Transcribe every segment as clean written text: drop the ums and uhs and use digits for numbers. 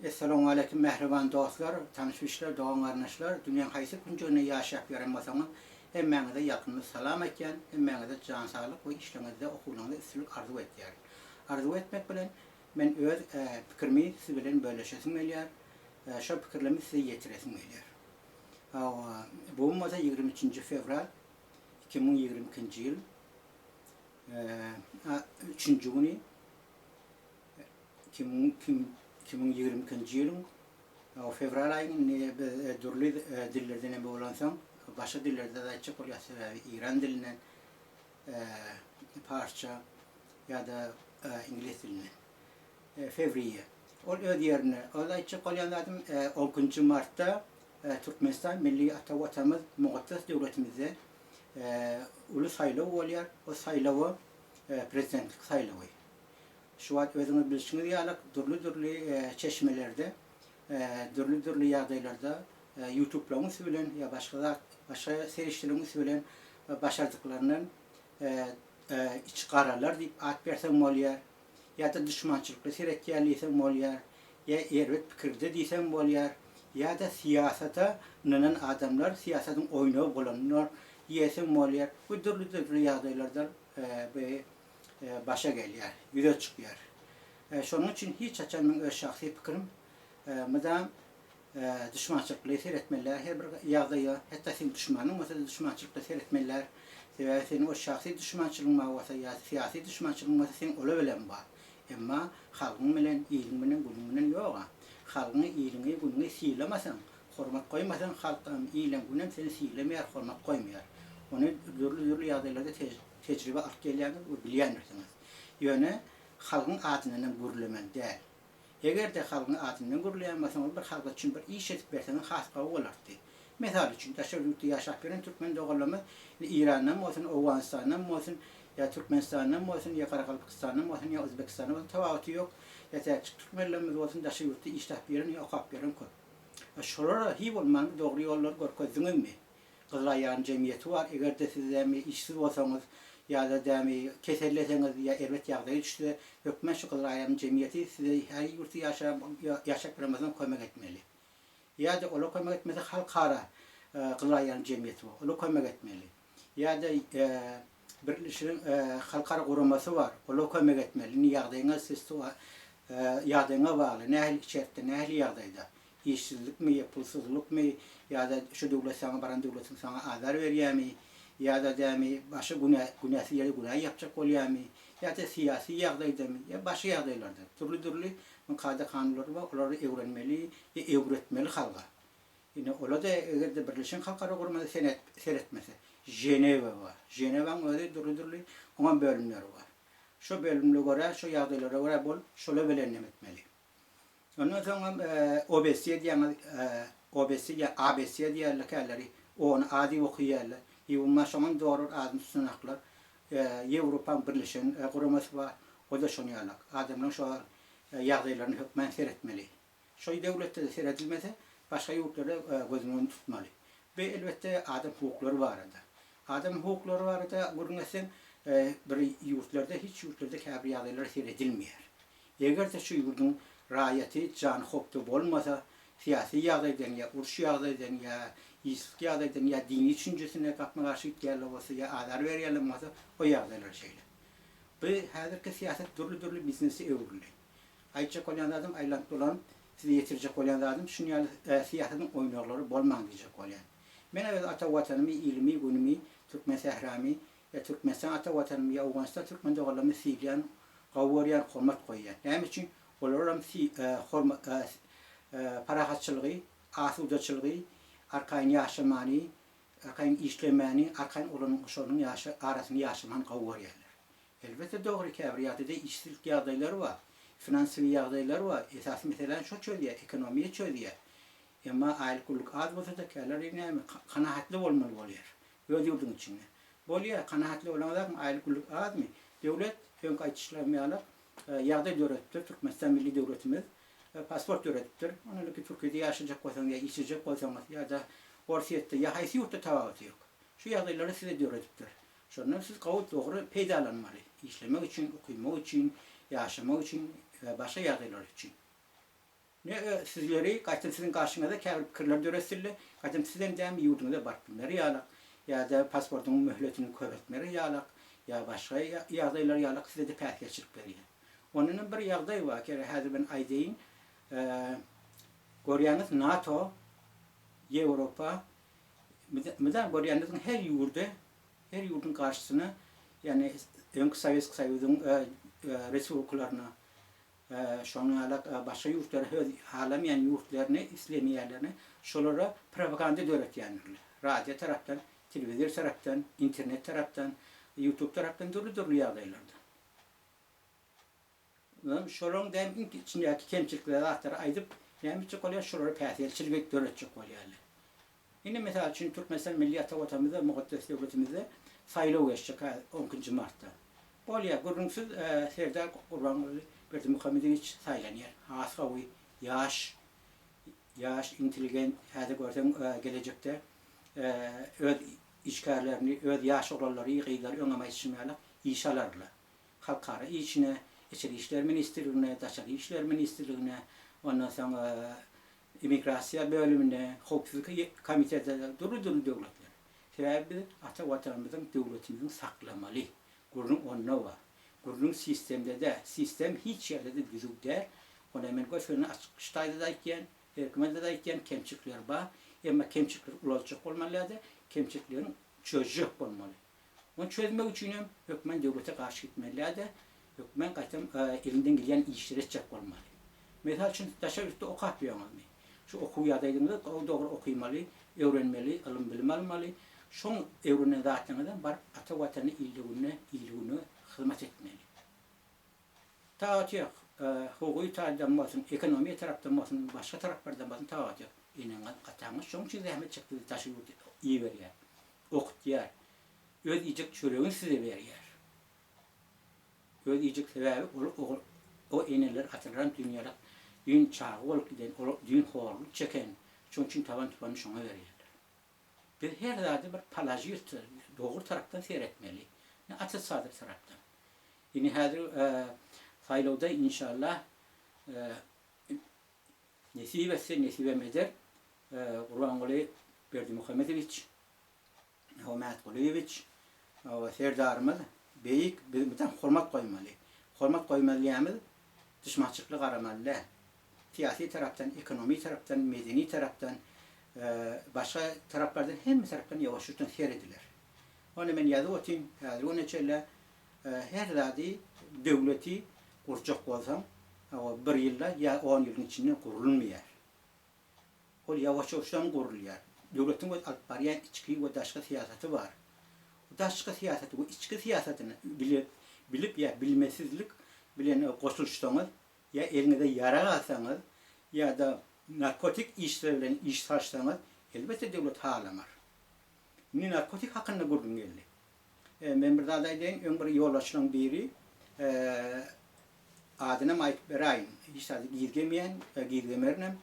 Essalamualeýkum mähriban dostlar, tanyş-bilişler, dogan-garyndaşlar, dünýäň haýsy künjeginde ýaşap ýören bolsaňyz, hemmäňize ýakymly salam aýtýan, hemmäňize jan saglyk we işleriňizde, okuwlaryňyzda üstünlik arzuw etýärin. Arzuw etmek bilen, men öz pikirimi siz bilen bölleşesim gelýär, şol pikirlerimi size ýetiresim gelýär. Hawa, bu gün bolsa 23-nji fewral 2022-nji ýyl, üçünji güni. 2022-nji ýylyň fewral aýyň indi biz dürli dillerden hem bolansoň başga dillerde-de aýtjak bolýas sebäbi eýran dilinden parsça ýa-da iňlis dilinden. Fewriýe. Ol öz ýerinde. Ol aýtjak bolýan zadym on ikinji martda Türkmenistan milli ata Watanymyz mukaddes döwletimizde uly saýlaw bolýar. O saýlawa prezidentlik saýlawy. Şu wagt özüňiz bilşiňiz ýaly dürli-dürli çeşmelerde, dürli-dürli ýagdaýlarda ýutublaryň üsti bilen ýa başga zat, başga serişdeleriň üsti bilen başardyklaryndan içi garalar diýip at berseň bolýar, ýa-da duşmançylykly seretýär diýseň bolýar, ýa erbet pikirde diýseň bolýar, ýa-da syýasata ynanan adamlar, syýasatyň oýnagy bolanlar diýeseň bolýar we dürli-dürli ýagdaýlardan bu başa gelýär, ýüze çykýar. Şonuň üçin hiç haçan meň öz şahsy pikirim mydam duşmançylykly seretmeliler her bir ýagdaýa, hatda seň duşmanyň bolsa-da duşmançylykly seretmeliler. Sebäbi seniň o şahsy duşmançylygyň bar bolsa ýa syýasy duşmançylygyň bolsa seň ola bilen bar. Emma halkyň bilen, iliň bilen, günüň bilen ýog-a. Halkyňy, iliňi, günüňi sylamasaň, hormat goýmasaň halkam, ilem, günem seni sylamaýar, hormat goýmaýar. Ony dürli-dürli ýagdaýlarda tejribe alyp gelýäňiz we bilýändirsiňiz. Ýöne halkyň adyndan hem gürlemeli däl. Eger-de halkyň adyndan gürleýän bolsaňyz bir halk üçin bir iş edip berseňiz has gowy bolardy. Mysal üçin, daşary ýurtda ýaşap ýören türkmen doganlarymyz indi Eýrandan bolsun, Owganystandan bolsun, ýa Türkmenistandan bolsun, ýa Garagalpagystandan bolsun, ýa Uzbekistandan bolsun tapawuty ýok, ýa täjik türkmenlerimiz bolsun daşary ýurtda işläp ýören ýa okap ýören köp. Şolara hiý bolmanda dogry ýollary görkezdiňizmi? Gyzylaýan jemgyýeti bar, eger-de siz dämi işsiz bolsaňyz ýa-da dämi keselleseňiz ýa erbet ýagdaýa düşse, hökmän şu Gyzylaýan jemgyýeti size her ýurtda ýaşap ýaşap ýören bolsaňyz kömek etmeli. Ýa-da olar kömek etmese halkara Gyzylaýan jemgyýeti bar, olar kömek etmeli. Ýa-da Birleşilen halkara guramasy bar, olar kömek etmeli. Indi ýagdaýyňa ýagdaýyňa bagly, nähili şertde, nähili ýagdaýda. Işsizlikmi ýa pulsuzlykmy ýa-da şu döwlet saňa baran döwletiň saňa azar berýämi ýa-da dämi başga günä günäsiz ýerde günä ýapjak bolýamy ýa-da syýasy ýagdaýdamy ýa başga ýagdaýlarda dürli dürli kada kanunlary bar olary öwrenmeli ýa öwretmeli halga. Ine ola-da eger-de Birleşen Halkara Guramasy senet seretmese Ženewa bar. Ženewaň özi dürli dürli oňam bölümleri bar. Şo bölümle görä şo ýagdaýlara görä bolup şola bilen neme etmeli. Ondan soňam OBS diýýäňiz, OBS ýa ABC diýýärler käleri, O-ny A diýip okaýarlar. Ýewma şoňam dogry bir adyny tutanaklar. Ýewropaň birleşen guramasy bar, o-da şoň ýalak. Adamlaryň şo ýagdaýlaryny hökmän seretmeli. Şo döwletde-de seredilmese, başga ýurtlarda gözüň öňünde tutmaly. Bu elbetde adam hukuklary barada. Adam hukuklary barada gürrüň etseň, bir ýurtlarda, hiç ýurtlarda käbir ýagdaýlara seredilmeýär. Eger-de şu ýurduň raýaty jany howpda bolmasa, syýasy ýagdaýdan ýa uruş ýagdaýdan ýa işsizlik ýagdaýdan ýa dini düşünjesine gapma-garşy gitýärler bolsa ýa azar berýärler bolsa, o ýagdaýlar şeýle. Bu häzirki syýasat dürli-dürli biznese öwrüldi. Aýtjak bolýan zadym, aýlanyp-dolanyp size ýetirjek bolýan zadym, şuny ýaly syýasatyň oýnaglary bolmaň diýjek bolýan. Men öz ata Watanymy, ilimi, günümi, türkmen sähramy, Ýa Türkmenistan ata Watanym ýa Owganystan türkmen doganlarymy sylýan gowy görýän hormat goýýan. Näme üçin olaram hormat parahatçylygy asudaçylygy arkaýyn ýaşamany arkaýyn işlemäni arkaýyn olaryň şonuň ýaşa arasynda ýaşamany gowy görýärler. Elbetde dogry käbir ýagdaýda işsizlik ýagdaýlary bar finansowy ýagdaýlar bar esasy meseläni şo çözýär ekonomiýa çözýär. Emma aýlyk günlük az bolsada käleri näme kanahatly bolmaly bolýar. Öz ýurduň içinde. Bolýa, kanagatly bolaňyzakmy, aýlyk günlük azmy? Döwlet, öňki aýdyşlarym ýaly, ýagdaý döredipdir, Türkmenistan milli döwletimiz pasport döredipdir. Onaliki Türkiýede ýaşajak bolsaňyz ýa işlejek bolsaňyz ýa-da Orsýetde ýa haýsy ýurtda tapawudy ýok. Şu ýagdaýlary size döredipdir. Şondan siz gowy dogry peýdalanmaly. Işlemek üçin, okymak üçin, ýaşamak üçin we başga ýagdaýlar üçin. Ne sizleri, gaýtam siziň garşyňyza käbir pikirler döretsildi, gaýtam sizem dämi ýurduňyza baryp bilmer ýalak, ýa-da pasportyň möhletini köpeltmer ýalak, ýa başga ýagdaýlar ýalak size-de päsgelçilik berýär. Ondanam bir ýagdaý bar, kere häzir men aýdaýyn, görýäňiz NATO, Ýewropa, mydam görýäňiz her ýurdy, her ýurduň garşysyna, ýagny öňki Sowetskiý Soýuzyň respublikalaryna, Şonuň ýaly başga ýurtlara öz halamaýan ýurtlaryny, islemeýänlerini şolara propaganda döretýändirler. Radio tarapdan, telewizor tarapdan, internet tarapdan, ýutub tarapdan dürli-dürli ýagdaýlarda. Şolaryň däm iň içindäki kemçilikleri zatlary aýdyp, näme etjek bolýar, şolara päsgelçilik döretjek bolýarlar. Indi mysal üçin Türkmenistan milli ata Watanymyzda, mukaddes döwletimizde saýlaw geçjek häzir on ikinji martda. Bolýar, gürrüňsiz Serdar Gurbanguly Berdimuhamedowiç saýlanýar. Has gowy, ýaş, ýaş, intelligent, häzir görseň gelejekde öz işgärlerini, öz ýaş oglanlary, gyzlary öňem aýdyşym ýaly işe alarlar. Halkara işine, Içeri işler ministrligine, Daşary işler ministrligine, ondan soň Immigrasiýa bölümine, Howpsuzlyk komitetine, dürli-dürli döwletler. Sebäbi biz ata Watanymyzyň, döwletimiziň saklamaly. Gürrüň onda bar. Gürrüň sistemde däl. Sistem hiç ýerde-de düzüw däl. Ony men gös-göni açyk şu taýda-da aýtýan, her kime-de aýtýan, kemçilikler bar. Emma kemçilikleri ulaltjak bolmaly däl-de, kemçilikleriň çözjek bolmaly. Ony çözmek üçinem hökman döwlete garşy gitmeli däl-de, hökman gaýtam eliňden gelýän işleri etjek bolmaly. Mysal üçin, daşary ýurtda okap ýöňizmi? Şu okuw ýagdaýyňyzy gowy dogry okymaly, öwrenmeli, ylym-bilim almaly. Şoň öwrenen zatlaryňyzam baryp ata Watana, ilde-güne, il-güne hyzmat etmeli. Tagat ýok. Hukuky taýdan bolsun, ekonomiýa tarapdan bolsun, başga taraplardan bolsun tagat ýok. Eneňiz, ataňyz şoň üçin zähmet çekip sizi daşary ýurda iberýär. Okutýar. Öz iýjek çöregini size berýär. Öz iýjek sebäbi ol ogul o eneler atalaram dünýälik düýn çaga bolup giden, ol düýn horluk çeken, şoň üçin taban tupanyny şoňa berýärler. Biz her zady bir položitel, dogry tarapdan seretmeli, ne otrisatel tarapdan. Indi häzir saýlawda inşallah nesip etse, nesibem eder, Gurbanguly Berdimuhamedowiç, Mätgulyýewiç, Serdarymyz beýik, biz bizem hormat goýmaly. Hormat goýmaly diýýämiz, duşmançylykly garamaly däl. Syýasy tarapdan, ekonomi tarapdan, medeni tarapdan, başga taraplardan hemme tarapdan ýuwaş-ýuwaşdan serediler. Ony men ýazyp otyryn, häzir güne çenli her zady döwleti gurjak bolsaň, bir ýylda ýa on ýylyň içinde gurulmaýar. Ol ýawaş-ýuwaşdan gurulýar. Döwletiň öz alyp barýan içki we daşky syýasaty bar. Bu daşky syýasaty we içki syýasatyny bilip, bilip ýa bilmesizlik bilen goşulyşsaňyz, ýa eliňize ýarag alsaňyz, ýa-da narkotik işler bilen iş salşsaňyz, elbetde döwlet halamar. Indi narkotik hakynda gürrüň geldi. Men bir zat aýdaýyn, öň bir ýolbaşçylaryň biri adynam aýdyp beräýin, hiç zady gizgemeýän, gizgemerinem,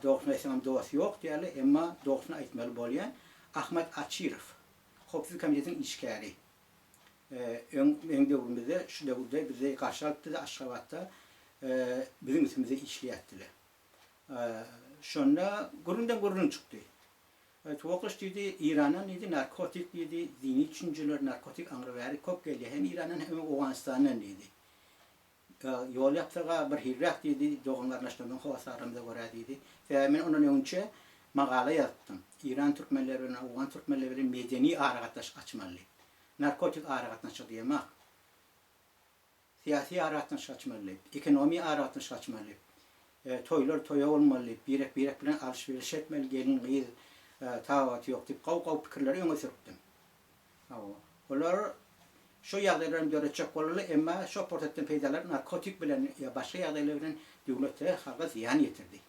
dogrusyny aýtsaňam dost ýok diýýärler, emma dogrusyny aýtmaly bolýan, Ahmet Açyrow, Howpsuzlyk komitetiniň işgäri. Öň meň döwrümizde, şu döwürde bizi garşy alypdy-da Aşgabatda biziň üstümizde işleýärdiler. Şonda gürrüňden gürrüň çykdy. Tuwakyş diýdi, Eýrandan diýdi, narkotik diýdi, dini düşünjeler, narkotik aňry bäri köp gelýär, hem Eýrandan hem Owganystandan diýdi. Ýol ýapsaga bir hiliräk diýdi, dogan-garyndaşlarymyzyň hossarlarymyza görä diýdi. Sebäbi men ondan öňünçe magala ýazypdym. Eýran türkmenleri bilen, owgan türkmenleri bilen medeni aragatnaşyk açmaly diýip. Narkotik aragatnaşygy diýemok. Syýasy aragatnaşyk açmaly, ekonomiýa aragatnaşyk açmaly, toýlar toýa bolmaly, birek-birek bilen alyş-beriş etmeli, gelin-gyz tabaty ýok diýip gowy-gowy pikirleri öňe sürüpdim. Hawa, olar şo ýagdaýlaram döretjek boldular, emma şo pursatdan peýdalanyp narkotik bilen ýa başga ýagdaýlar bilen döwlete, halka zyýan ýetirdi.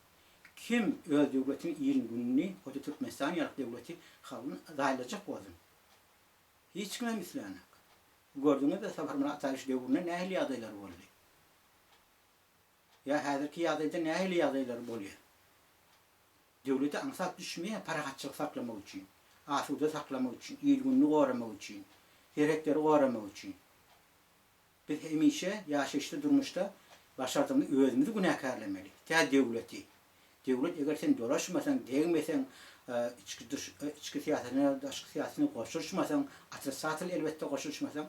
Kim öz döwletini, ilini-gününi, o-da Türkmenistan ýaly döwleti, halkyny zaýalajak bolsun? Hiç kimem islänak. Gördüňiz-de Saparmyrat Ataýewiç döwründe nähili ýagdaýlar boldy. Ýa häzirki ýagdaýda nähili ýagdaýlar bolýar. Döwlete aňsat düşmeýär parahatçylyk saklamak üçin, asuda saklamak üçin, il-gününi goramak üçin, serhetleri goramak üçin. Biz hemişe ýaşaýyşda, durmuşda. Başardygymyz özümizi günäkärlemeli. Tä döwleti. Döwlet eger sen dolaşmasaň, degmeseň, içki dyş içki syýasatyna, daşky syýasatyna goşulyşmasaň, otrisatel elbetde goşulyşmasaň,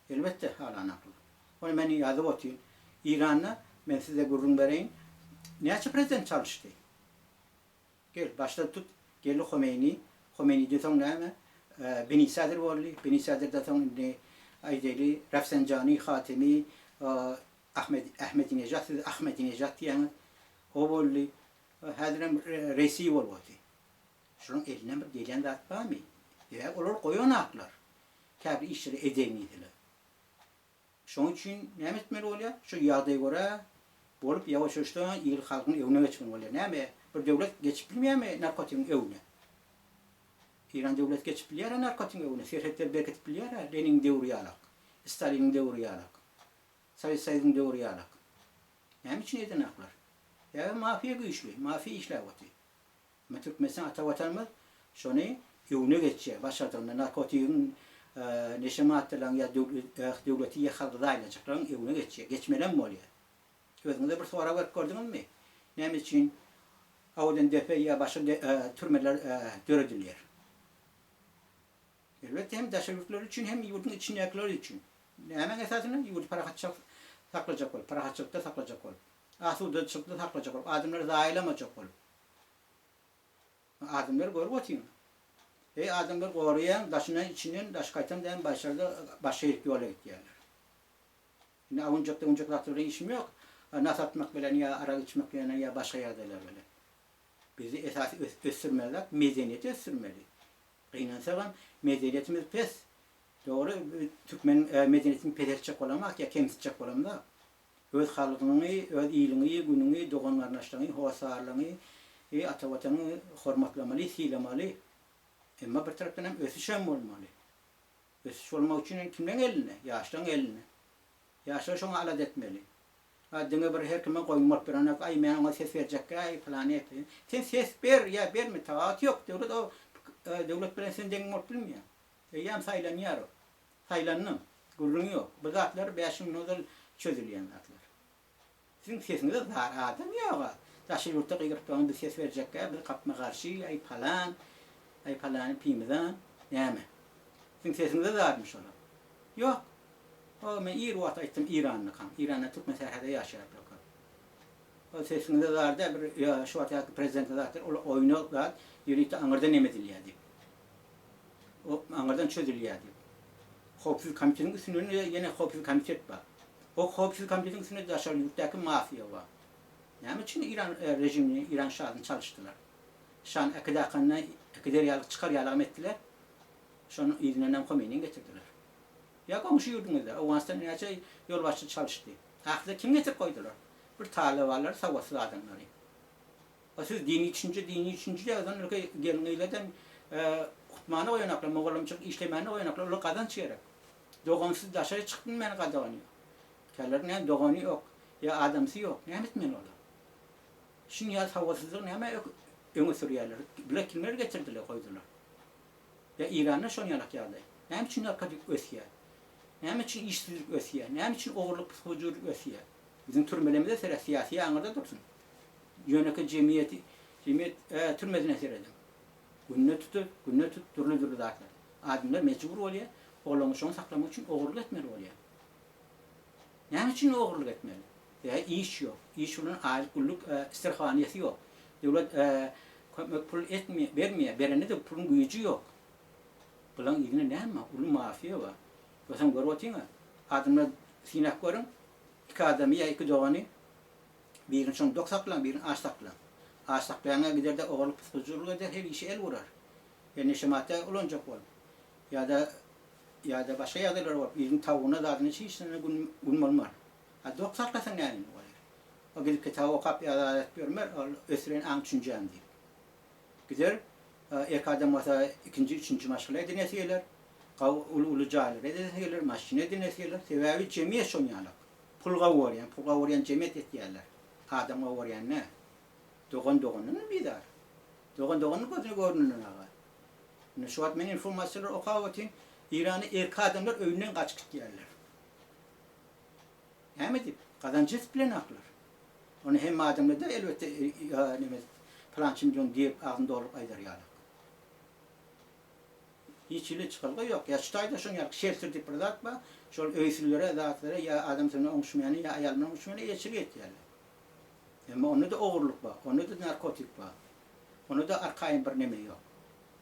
elbetde halanaklar. Ony men ýazyp otyryn. Iranda men size gürrüň bereýin, näçe prezident çalyşdy? Gel, başdan tut, geldi Homeýni, Homeýniden soň näme? Beni Sadr boldy, Beni Sadrdan soň indi aýdaýly Rafsanjani, Hatemi, Ahmed, Ahmedinejad, siz Ahmedinejad diýýäňiz, o boldy. Häzirem Reisi bolup otyr. Şolaryň elinden bir gelýän zat barmy? Sebäbi olar goýanaklar. Käbir işleri edeýin diýseler. Şonuň üçin näme etmeli bolýar? Şu ýagdaýa görä bolup ýawaş-ýawaşdan il halkyň öňüne geçmeli bolýar. Näme, bir döwlet geçip bilmeýärmi narkotigiň öňüne? Eýran döwleti geçip bilýär-ä narkotigiň öňüne, serhetleri berkidip bilýär-ä Leniniň döwri ýalak, Staliniň döwri ýalak, Sowet Soýuzyň döwri ýalak. Näme üçin edenaklar? Sebäbi mafiýa güýçli, mafiýa işläp otyr. Emma Türkmenistan ata watanymyz şony öňüne geçýär, başardygynda narkotigiň, neşe maddalaryň ýa döwleti ýa halky zaýalajaklaryň öňüne geçýär, geçmelem bolýar. Özüňize bir sorag berip gördüňizmi? Näme üçin Awadan depe ýa başga türmeler döredilýär? Elbetde hem daşary ýurtlar üçin hem ýurduň içindäkiler üçin. Nämäň esasynda? Ýurdy parahatçylyk saklajak bolup, parahatçylykda saklajak bolup. Asudaçylykda saklajak bolup, adamlary zaýalamajak bolup. Adamlary görüp otyň. Eý adamlar goraýaň daşyndan içinden daş gaýtam däm başarda başga ýerik ýola gitýärler. Indi awunjak döwünjek zatlar bilen işim ýok. Nas atmak bilen ýa arak içmek bilen ýa başga ýagdaýlar bilen. Bizi esasy ösdürmeli zat medeniýeti ösdürmeli. Gynansagam medeniýetimiz pes. Dogry türkmen medeniýetini peseltjek bolamok ýa kemsitjek bolamzok. Öz halkyňy, öz iliňi, günüňi, dogan-garyndaşlaryňy, hossarlaryňy, ata Watanyňy hormatlamaly, sylamaly. Emma bir tarapdan hem ösüş hem bolmaly. Ösüş bolmak üçin hem kimleň elinde? Ýaşlaryň elinde. Ýaşlar şoňa alada etmeli. A diňe bir her kime goýun bolup duranok, aý men oňa ses berjekgäý, pylany etdi. Sen ses ber ýa berme, tapawuty ýok. Döwlet o döwlet bilen sen deň bolup bilmeýäň. Eýýäm saýlanýar o. Saýlandyň. Gürrüňi ýok. Bu zatlar bäş gün ozal çözülýän zatlar. Siziň sesiňize zar adam ýog-a. Daşary ýurtda gygyryp duranyň biz ses berjekgä, biz gapma-garşy, aý palan, aý palany pimizan, näme. Siziň sesiňize zarmy şolar? Ýok. O men ir wagt aýtdym Irandakam. Iranda türkmen sährada ýaşaýarlar köp. O sesiňize zar däl bir şu wagtky prezidente zatlar ol oýna zat ýörite aňyrdan neme edilýär diýip. O aňyrdan çözülýär diýip. Howpsuzlyk komitetiniň üstünden ýene howpsuzlyk komitet bar. O howpsuzlyk komitetiniň üstünde daşary ýurtdaky mafiýa bar. Näme üçin Eýran režimini, Eýran şasyny çalyşdylar? Şany äkidakanda äkider ýaly, çykar ýalagam etdiler. Şonuň yzyndanam Homeýnini getirdiler. Ýa goňşy ýurduňyzda Owganystanda näçe ýolbaşçy çalyşdy? Ahyrda kim getirip goýdular? Bir talybanlary, sowatsyz adamlary. A siz dini düşünje, dini düşünje diýýäňiz, ondan öňki gelin-gyzlardan okutmany goýanoklar, mugallymçylyk işlemäni goýanoklar, olara gazanç gerek. Dogansyz daşary çykyp bilmäni gadagan ýok. Käbirleriniň näme dogany ýok, ýa adamsy ýok, näme etmeli olar? Şuny ýaly sowatsyzlygy nämä öňe sürýärler? Bular kimler getirdiler, goýdular? Ýa Eýranda şon ýalak ýagdaý. Näme üçin narkotik ösýär? Näme üçin işsizlik ösýär? Näme üçin ogurlyk, pysgujylyk ösýär? Biziň türmelerimize seret, syýasy aňyrda dursun. Ýönekeý jemgyýeti, jemgyýet türmesine serediň. Günde tut, günde tut, dürli-dürli zatlar. Adamlar mejbur bolýar, oglangy şony saklamak üçin ogurlyk etmeli bolýar. Näme üçin ogurlyk etmeli? Sebäbi iş ýok. Iş bilen aýlyk günlük strahowaniýasy ýok. Döwlet kömek pul etmeýär, bermeýär. Berende-de puluň güýji ýok. Bulaň yzynda näme bar? Uly mafiýa bar. Ýogsam görüp otyň-a. Adamlar synap görüň. Iki adamy ýa iki dogany Birini şony dok saklaň, birini aç saklaň. Aç saklaýan-a gider-de ogurlyk pysgyjylyk eder, her işe el urar. Ýa neşe madda ulanjak bolup, ýa-da ýa-da başga ýagdaýlar bolup, iliň tawugyna zadyna hiç zada gün gün bolmar. A dok saklasaň näme bolýar? Ol gidip kitap okap ýa zat edip ýörmer, ol ösdüren aň düşünjäm diýip. Gider, erkek adam bolsa ikinji, üçünji maşgala edinesi geler, gawy uly-uly jaýlar edinesi geler, maşyn edinesi geler. Sebäbi jemgyýet şon ýalak. Pul gowurýan, pul gowurýan jemgyýet etýärler. Adam gowurýan däl. Dogan doganyndan bizar. Dogan doganyň gözüne görnenden aga. Indi şu wagt men informasiýalary okap otyryn. Eýranda erkek adamlar öýünden gaçyp gitýärler. Näme diýip? Gazanç edip bilenaklar. Ony hemme adamlar-da elbetde neme pylança million diýip agzyny dolduryp aýdar ýalak. Hiç hili çykalga ýok. Ýa şu taýda şoň ýaly şelter diýip bir zat bar. Şol öýsüzlere, zatlara ýa adamsy bilen oňuşmaýany ýa aýaly bilen oňuşmaýany eýeçilik etýärler. Emma onda-da ogurlyk bar, onda-da narkotik bar. Onda-da arkaýyn bir neme ýok.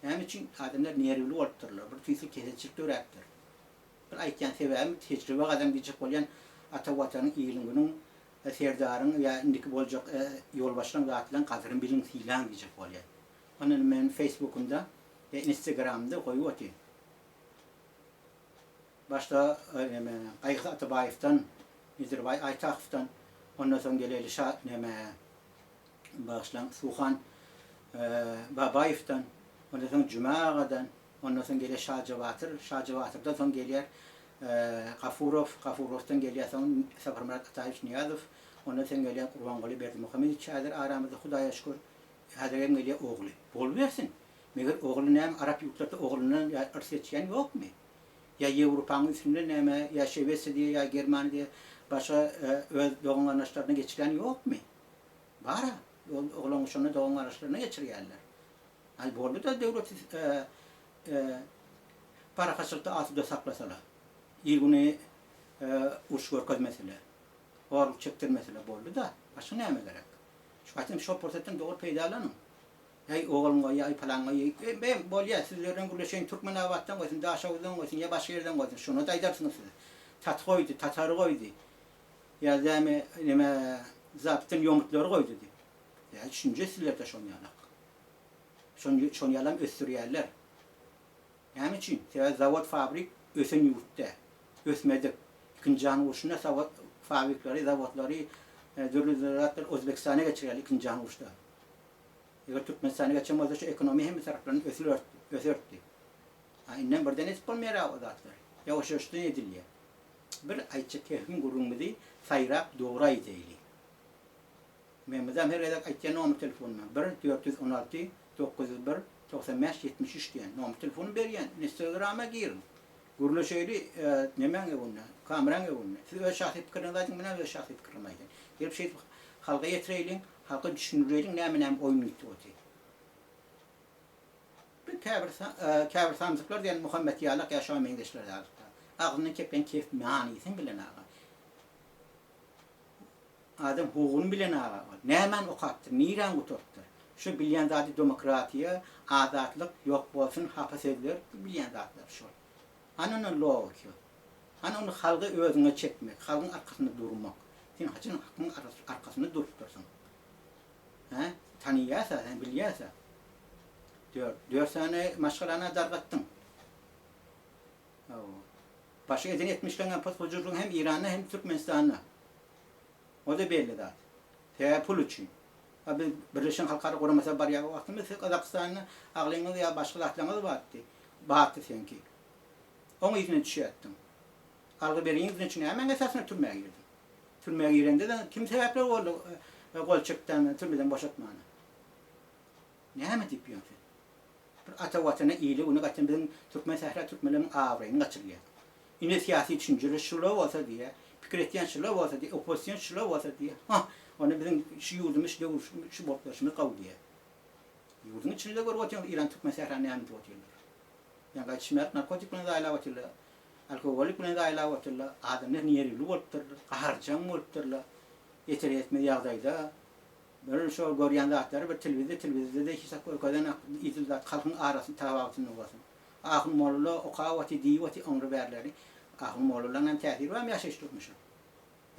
Näme üçin? Adamlar nerwli bolupdyrlar. Bir tüýsli keselçilik döräpdir. Bir aýtýan sebäbim tejribe gazan diýjek bolýan ata watanyň iliň günüň serdaryň ýa indiki boljak ýolbaşçylaň zatlaň gadyryny biliň sylaň diýjek bolýan. Ony men facebookymda we instagramymda goýup otyryn. Başda neme Gaýgysyz Atabaýewden, Nedirbaý Aýtakowdan, ondan soň geleli şa neme bagyşlaň Suhan Babaýewden, ondan soň Juma agadan, Ondan soň gelýär Şaja Batyr, Şaja Batyrdan soň gelýär Gafurow, Gafurowdan gelýär soň Saparmyrat Ataýewiç Nyýazow, ondan soň gelýär Gurbanguly Berdimuhamedowiç häzir aramyzda Hudaýa şükür, häzir hem gelýär ogly. Bolubersin. Meger ogly näme arap ýurtlarda oglundan ýa yrs geçýän ýokmy? Ýa Ýewropaň üstünde näme ýa Şwesiýa diýe ýa Germaniýa diýe başga öz dogan-garyndaşlaryna geçirýän ýokmy? Bar-a. Ol oglan şonda dogan-garyndaşlaryna geçirýärler. Aý boldy-da döwleti parahatçylykda asuda saklasalar, il-güni uruş görkezmeseler, horluk çekdirmeseler boldy-da, başga näme gerek? Şu gaýtam şol pursatdan dogry peýdalanyň. Äý ogluň goý, äý palaň goý, men bolýa sizler bilen gürleşeýin Türkmenabatdan goýsun, Daşoguzdan goýsun ýa başga ýerden goýsun, şony-da aýdarsyňyz siz. Taty goýdy, tatary goýdy. Ýa näme, neme, zaptdan ýomutlary goýdy diýip. Ýa düşünje sizlerde şon ýalak. Şony şony ýalam ösdürýärler. Näme üçin? Sebäbi zawod fabrik ösen ýurt däl. Ösmedik. Ikinji jahan urşunda zawod fabrikleri, zawodlary dürli zatlar Özbegistana geçirýärler ikinji jahan urşda. Eger Türkmenistana geçen bolsa şu ekonomiýa hemme tarapdan ösülerdi, öserdi. A indem birden edip bolmaýar o zatlary. Ýawaş-ýawaşdan edilýär. Bir aýtjak kehim gürrüňimizi saýrap dogry aýdaýly. Men mydam her gezek aýtýan nomer telefonyma bir 416 901 95 73 diýen nomer telefonymy berýän instagrama giriň gürleşeýli nemäň öňünde kameraň öňünde siz öz şahsy pikiriňizi aýdyň menem öz şahsy pikirimi aýdaýyn gelip şeýdip halka ýetireýliň halka düşündireýliň näme näme oýun gitdi oty bir käbir käbir samsyklar diýen Muhammet ýalak ýa şoňa meňzeşler ýalykda agzyndan kepýän kef manysyny bilen aga Adam hukugyny bilen aga ol. Nämäni okapdyr, niräni gutarypdyr. Şu bilýän zady demokratiýa, azatlyk, ýok bolsun hapa sözler, bilýän zatlary şol. Hany onda logika? Hany onda halgy özüňe çekmek, halgyň arkasynda durmak? Sen haçan hakyň arkasynda durupdyrsyň? Hä? Tanyýasa, sen bilýäsa. Dört, dört sany maşgalany dargatdyň. Hawa. Başga eden etmişleň hem pys-pyjurlygyň hem Iranda hem Türkmenistanda. O-da belli zat. Sebäbi pul üçin. A biz Birleşen Halkara Guramasyna barýan wagtymyz siz Gazagystanda aglyňyz ýa başga zatlaryňyz bardy. Bardy seňki. Oň yzyna düşýärdiň. Algy bergiň yzyna düşüp nämäň esasynda türmä girdiň? Türmä girende-de kim sebäpler boldy gol çekdän türmeden boşatmana? Näme diýip ýörüň sen? Bir ata watana ile güne gaçan biziň türkmen sähra türkmenleriniň abraýyny gaçyrýar. Ine syýasy düşünjeler şular bolsa diýýär, pikir etýän şular bolsa diýýär, oppozision şular bolsa diýýär. Hah, onda biziň şu ýurdumyz şu döwür şu bolup durşumyz gowy diýýär. Ýurduň içinde görüp otyrys Iran türkmen sähra näme edip otyrlar. Ýa gaýdyşmaýak narkotik bilen zaýalap otyrlar, alkogolik bilen zaýalap otyrlar, adamlar nerwli bolupdyrlar, gaharjaň bolupdyrlar, eter etmez ýagdaýda. Bir şol görýän zatlary bir telewizde telewizde-de hiç zat görkezenak idil zat halkyň arasyny tabagtyny bolsun. Ahun molla okap oty diýip oty oňry bärleri ahun mollalaň hem täsiri barmy ýaşaýyş durmuşa.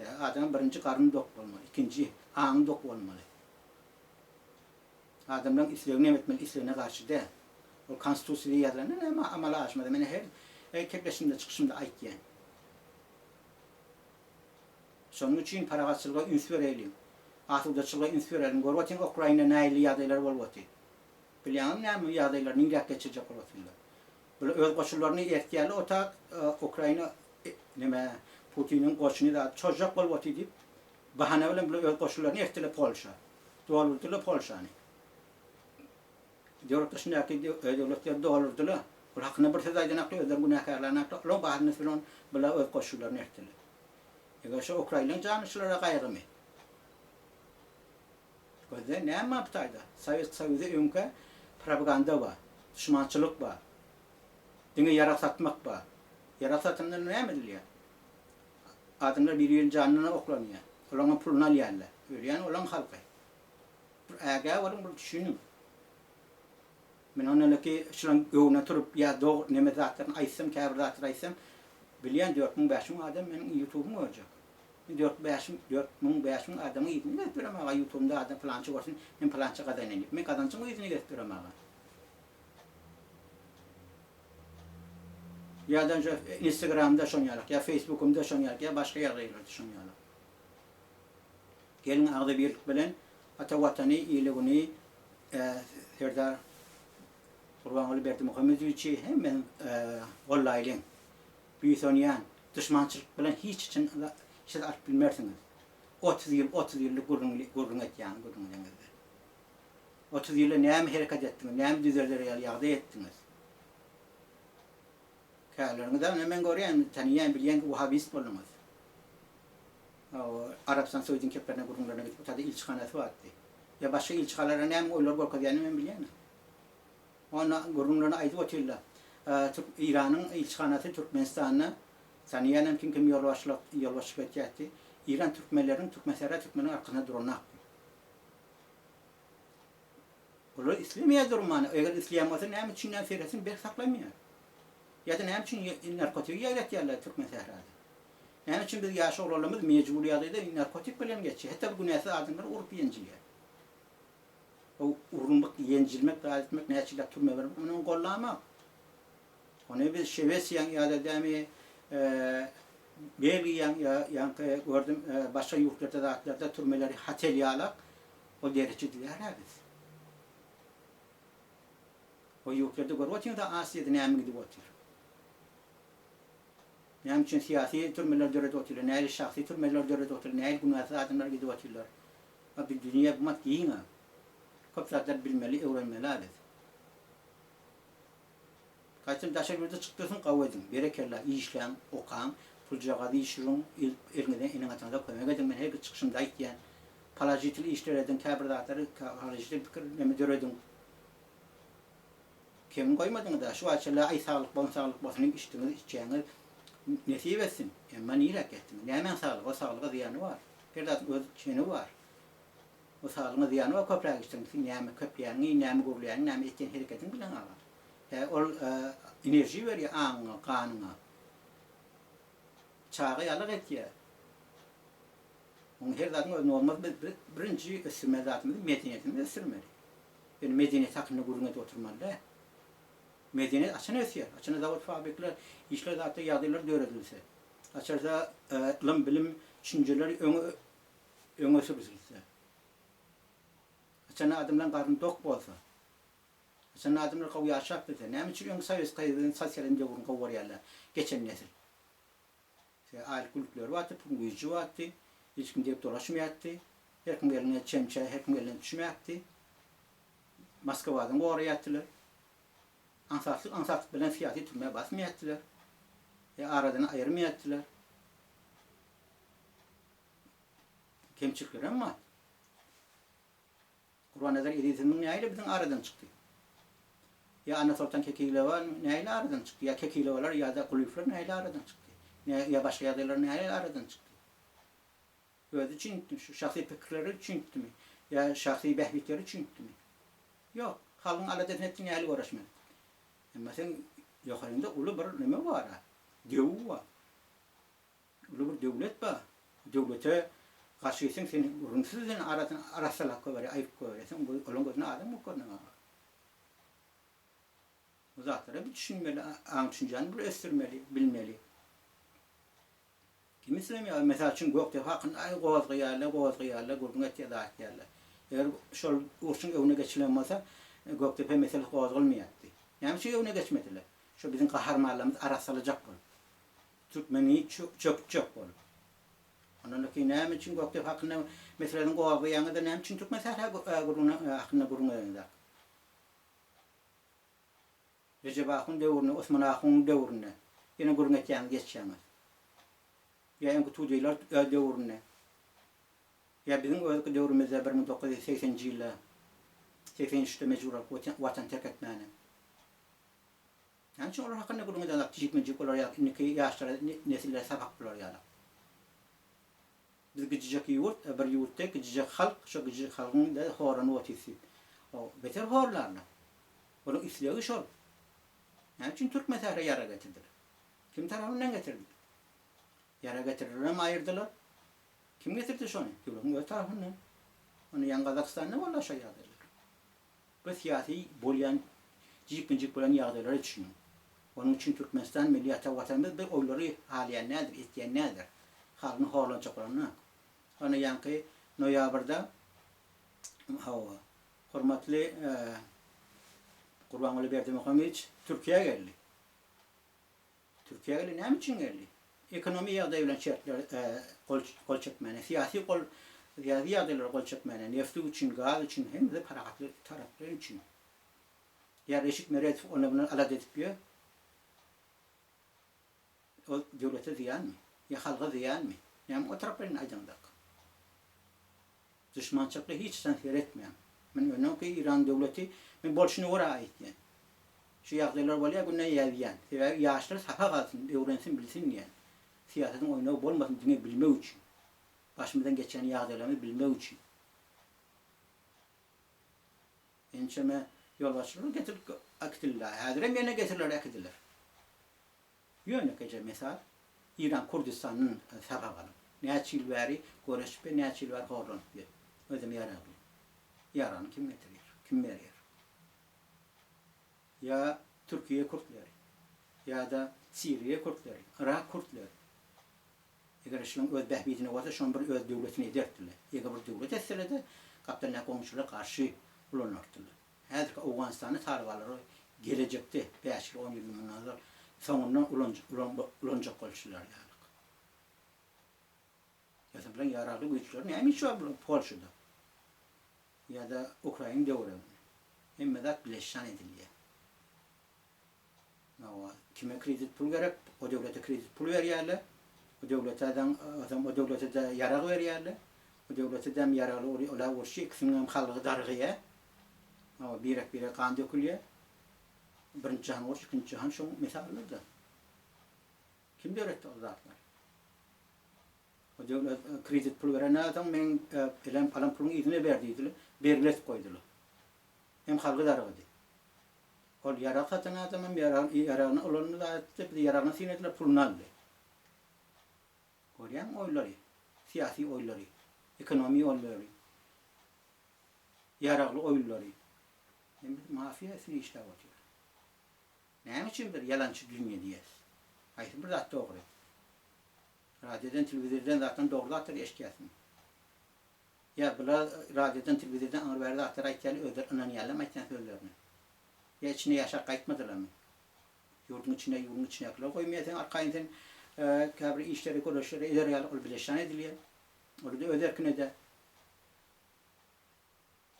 Ýa adamyň birinji garny dok bolmaly ikinji aňy dok bolmaly. Adamlaň islegini hem etmeli islegine garşy däl. Ol konstitusiýada ýazylanda näme amala aşmaz men her gepleşimde çykyşymda aýtýan. Şonuň üçin parahatçylyga üns bereliň. Asudaçylyga üns bereliň. Görüp otyň Ukrainada nähili ýagdaýlar bolup otyr. Bilýäňizmi näme bu ýagdaýlary niräk geçirjek bolup otyrlar. Bular öz goşunlaryny ertýärler otak Ukraina neme Putiniň goşuny zat çozjak bolup otyr diýip bahana bilen bular öz goşunlaryny ertdiler Polşa. Doldurdylar Polşany. Döwlet daşyndaky döwletler doldurdylar. Ol hakynda bir söz aýdanaklar özlerini günäkärlänaklar. Olaň bahanasy bilen bular öz goşunlaryny ertdiler. Eger şo ukrainleň jany şulara gaýgymy? Gözle näme bar bu taýda? Sowet Soýuzy öňkä propaganda bar, duşmançylyk bar. Diňe ýarag satmak bar. Ýarag satanda näme edilýär? Adamlar bir-biriniň janyna oklanýar. Olaňam puluny alýarlar. Ölýän olaň halky. Bir ägä boluň, bir düşüniň. Men ondan-ki şulaň öňüne turup ýa dogry neme zatlaryny aýtsam, käbir zatlary aýtsam, bilýän 4000, 5000 adam meniň ýutubymy görjek. Men dört, bäş, 4000, 5000 adamyň yzyny gezip ýörem aga, ýutubymda adam pylança görsün, men pylança gazanaýyn diýip. Men gazanjyň yzyny gezip ýörem aga. Ýa-da Instagramda şon ýalak, ýa Facebookymda şon ýalak, ýa başga ýagdaýlarda şon ýalak. Geliň agzybirlik bilen ata Watany, ili-güni Serdar Gurbanguly Berdimuhamedowiçi hemmemiz gollaýlyň. Buýsanýan, duşmançylyk bilen hiç haçan siz alyp bilmersiňiz. 30 ýyl, 30 ýyllyk gürrüň gürrüň etýän gürrüňiňizde. 30 ýylda näme hereket etdiňiz, näme düzelder ýaly ýagdaý etdiňiz? Käbirleriňiz-ä men görýän, tanaýan, bilýän ki wahabist bolduňyz. Arabystan Saudyň keplerine gürrüňlerine gidip otada ilçihanasy bardy. Ýa başga ilçihalara näme oýlar görkezýänini men bilýän. Onda gürrüňlerini aýdyp otyrlar. Türk Eýranyň ilçihanasy Türkmenistanda tanaýanam kim kim ýolbaşçylyk ýolbaşçylyk etýärdi. Eýran türkmenleriniň Türkmensähra türkmeniniň arkasynda duranakdy. Olar islemeýär durmany. Eger isleýän bolsa näme üçin näme serhetini berk saklamaýar? Ýa-da näme üçin narkotigi ýaýratýarlar Türkmensährada? Näme üçin biz ýaş oglanlarymyz mejbury ýagdaýda narkotik bilen geçýär? Hatda bir günäsiz adamlar urup ýenjilýär. O urunmak, ýenjilmek, zat etmek, näçe ýyllap türmä bermek, muny gollamak. Ony biz Şwesiýaň ýa-da dämi Belgiýaň ýa ýaňky gördüm başga ýurtlarda zatlarda türmeleri hotel ýalak o dereje dälä biz. O ýurtlarda görüp otyňyz-a Aziýada näme gidip otyr. Näme üçin syýasy türmeler döredip otyrlar, nähili şahsy türmeler döredip otyrlar, nähili günäsiz adamlar gidip otyrlar. A bi dünýe bumat giň-a. Köp zatlar bilmeli, öwrenmeli-a biz. Gaýtam daşary ýurda çykdyrsyň gawy ediň. Berekella, işläň, okaň, puljagazy ýyşyryň, eliňizden eneň-ataňyza kömek ediň. Men her bir çykyşymda aýtýan. Položitel işler ediň, käbir zatlary položitel pikir neme dörediň. Kemini goýmadyňyz-a, şu wagt çenli aý saglyk bolsun, saglyk bolsun diýip içdiňiz, içýäňiz. Nesip etsin. Emma niräk ýetdiňiz? Nämäň saglygy? O saglyga zyýany bar. Her zadyň öz çeni bar. O saglygyňa zyýany bar köpräk içseň, sen näme köpýäniňi, näme gürleýäniňi, näme etýän hereketiňi bileň aga. Hä, ol enerji berýär aňyňa, ganyňa. Çaga ýalak etýär. Oň her zadyň öz normasy biz birinji ösdürmeli zadymyz medeniýetimizi ösdürmeli. Ýöne medeniýet hakynda gürrüň edip oturmaly däl. Medeniýet haçan ösýär? Haçanda zawod fabrikler, işler zatlar ýagdaýlar döredilse. Haçanda ylym bilim düşünjeler öňe öňe sürülse. Haçanda adamlaryň garny dok bolsa. Haçanda adamlar gowy ýaşap bilse. Näme üçin öňki sowet soýuzynyň sosializm döwrüni gowy görýärler geçen nesil? Sebäbi aýlyk günlükleri bardy, puluň güýji bardy, hiç kim degip dolaşmaýardy. Her kim eline çemçe, her kim eline düşmeýärdi. Moskwadan goraýardylar. Aňsatlyk aňsatlyk bilen syýasy türmä basmaýardylar. Ýa aradan aýyrmaýardylar. Kemçiliklerem bar. Gurbannazar Ezizowyň nähili biziň aradan çykdy? Ýa Annasoltan Kekilowa nähili aradan çykdy? Ýa Kekilowalar ýa-da Gulyýewler nähili aradan çykdy? Ýa başga ýagdaýlar nähili aradan çykdy? Özi üçin gitdimi? Şu şahsy pikirleri üçin gitdimi? Ýa şahsy bähbitleri üçin gitdimi? Ýok. Halkyň aladasyny etdi nähili göreşmeli? Emma seň ýokaryňda uly bir neme bar-a? Döw bar. Uly bir döwlet bar. Döwlete garşy gitseň seni gürrüňsiz seni arasyny arassalap goýberýär, aýryp goýberýär. Sen olaň gözüne adam bolup görneň aga. Bu zatlara bir düşünmeli, aň-düşünjäni bir ösdürmeli, bilmeli. Kim islemeýär? Mysal üçin Gökdepe hakynda aý gozgaýarlar, gozgaýarlar, gürrüň etýär, zat etýärler. Eger şol urşuň öňüne geçilen bolsa, Gökdepe meselesi gozgalmaýardy. Näme üçin öňüne geçmediler? Şo biziň gaharmanlarymyzy arassalajak bolup. Türkmeni çökjek bolup. Ondan ötri näme üçin Gökdepe hakynda meselesini gozgaýaňyzda näme üçin Türkmen sähra gürrüňi hakynda gürrüň edeňizak? Rejep ahun döwründe, Osman ahun döwründe ýene gürrüň etýäňiz geçýäňiz. Ýa öňki tudeýler öz döwründe. Ýa biziň öz döwrümizde 1980-nji ýylda, 83-de mejbur bolup Watany terk etmäne. Näme üçin olar hakynda gürrüň edeňzok jikme-jik olar ýaly indiki ýaşlara nesillere sapak bolar ýaly. Biz gijijek ýurt, bir ýurtda gijijek halk, şo gijijek halkyň da horlanyp otyrys diýip. O beter horlarlar. Olaryň islegi şol. Näme üçin türkmen sähra ýarag getirdiler? Kim tarapyndan getirdiler? Ýarag getirdilerem aýyrdylar. Kim getirdi şony? Döwletiň öz tarapyndan. Onda ýaňy Gazagystanda boldy şo ýagdaýlar. Bu syýasy bolýan jikme-jik bolan ýagdaýlara düşüniň. Onuň üçin Türkmenistan milli ata Watanymyz bir oýlary halaýan däldir, etýän däldir. Halkyny horlanjak bolanok. Onda ýaňky noýabrda hawa hormatly Gurbanguly Berdimuhamedowiç Türkiýä geldi. Türkiýä geldi näme üçin geldi? Ekonomiýa ýagdaýy bilen şertler gol gol çekmäne, syýasy gol syýasy ýagdaýlara gol çekmäne, nefti üçin, gaz üçin hemmesi parahatlyk taraplar üçin. Ýa Reşit Meredow ony bilen alada edip ýör. Ol döwlete zyýanmy? Ýa halka zyýanmy? Näme o taraplaryny aýdaňdak? Duşmançylykly hiç haçan seretmäň. Men öňki Iran döwleti men bolşuna görä aýtýan. Şu ýagdaýlar bolýar günde ýazýan. Sebäbi ýaşlar sapak alsyn, öwrensin, bilsin diýýän. Syýasatyň oýnagy bolmasyn diňe bilmek üçin. Başymyzdan geçýän ýagdaýlarymyzy bilmek üçin. Ençeme ýolbaşçylar getirip äkidildi. Häzirem ýene getiriler äkidiler. Ýönekeje mysal, Eýran Kürdistandan sapak alyň. Näçe ýyl bäri göreşip we näçe ýyl bäri horlanyp ýör. Özem ýaragly. Ýaragyny kim getirýär? Kim berýär? Ýa Türkiýe kürtleri, ýa-da Siriýa kürtleri, Yrak kürtleri. Eger şunuň öz bähbidine bolsa, şonuň bir öz döwletini ederdiler. Eger bir döwlet etseler-de, gapdalyndaky goňşulara garşy ulanardylar. Häzirki Owganystanda talybanlary gelejekde, bäş ýyl, on ýyl mundan ozal, soňundan ulanjak boluşlary ýalyk. Ýa-da bilen ýaragly güýçleri näme işi bar bularyň Polşada ýa-da Ukraina döwreginde? Hemme zat bileşjan edilýär. Hawa, kime kredit pul gerek, o döwlete kredit pul berýärler. O döwlete-de, o döwlete-de ýarag berýärler. O döwlete-de ýaragly olar uruşýar, ikisiniň hem halgy dargaýar. Hawa, birek-birege gan dökülýär. Birinji jahan urşy, ikinji jahan şoň mysallardyr. Kim döretdi ol zatlary? O döwlet kredit pul berenden soň meň elem alan puluňy yzyna ber diýdiler. Bergili etip goýdular. Hem halgy dargady. Ol ýarag satan adam hem ýaragyny ulandy zatdy, biz ýaragyny syn ediler, puluny aldy. Görýäňmi oýlary, syýasy oýlary, ekonomiýa oýlary, ýaragly oýunlary. Hemmesi mafiýa üstünde işläp otyr. Näme üçin bir ýalançy dünýe diýýäs? Haýsy bir zat dogry? Radiodan, telewizordan zatdan dogry zatlary eşitýäsmi? Ýa bular radiodan telewizordan aňry bäri zatlary aýtýarlar özleri ynanýarlarmy aýtýan sözlerine? Ýa içinde ýaşap gaýtmadylarmy? Ýurduň içinde ýurduň içindäkiler goýmaýar sen arkaýyn sen käbir işleri göreşleri eder ýaly ol bileşan edilýär. Ol-da öz erkine däl.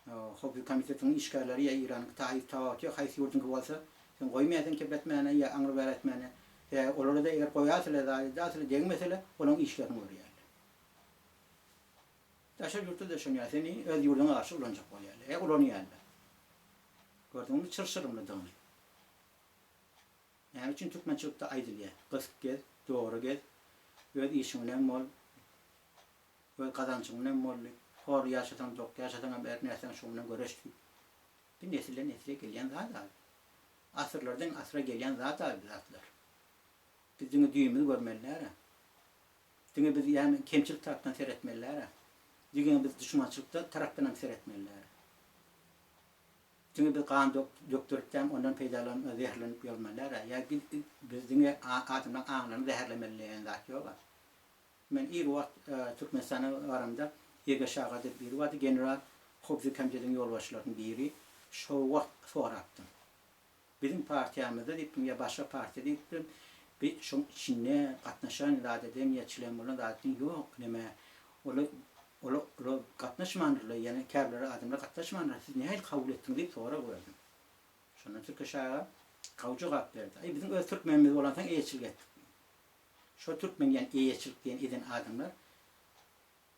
Howpsuzlyk komitetiniň işgärleri ýa Eýranyňky taýy tapawuty ýok haýsy ýurduňky bolsa sen goýmaýar sen kepletmäne ýa aňry bäri etmäne. Sebäbi olara-da eger goýasylar zat edäsiler degmeseler olaň işlerini görýärler. Daşary ýurtda-da şony ýaly seni öz ýurduňa garşy ulanjak bolýarlar. Ýa ulanýarlar. Gördüňizmi çylşyrymlydygyny. Näme üçin türkmençilikde aýdylýar, gysyk gez, dogry gez, öz işiň bilen bol, öz gazanjyň bilen bol diýip. Hor ýaşasaň, dok ýaşasaň hem er nätseň şoň bilen göreş diýip. Bu nesilden nesle gelýän zat abi. Asyrlardan asyra gelýän zat abi bu zatlar. Biz diňe düýnümizi görmeli däl-ä. Diňe biz ýagny kemçilik tarapdan seretmeli däl-ä. Diňe biz duşmançylykda tarapdan hem seretmeli däl. Diňe biz gan dökdürip däm ondan peýdalanyp zäherlenip ýörmeli däl-ä. Ýa biz diňe adamlaryň aňlaryny zäherlemeli diýen zat ýog-a. Men ir wagt Türkmenistana baramda Irgeş aga diýip biri bardy, general, howpsuzlyk komitetiniň ýolbaşçylarynyň biri. Şo wagt sorapdym. Biziň partiýamyzda diýipdim ýa başga partiýa diýipdim, bi şoň içinde gatnaşan zat eden ýa çlen bolan zat eden ýok neme ola ola ola gatnaşmandyrlar ýene käbirleri adamlar gatnaşmandyrlar siz nähili kabul etdiňiz diýip sorag berdim. Şonda Türkeş aga gowy jogap berdi. Aý biziň öz türkmenimiz bolansoň eýeçilik etdik diýdi. Şo türkmen diýen eýeçilik diýen eden adamlar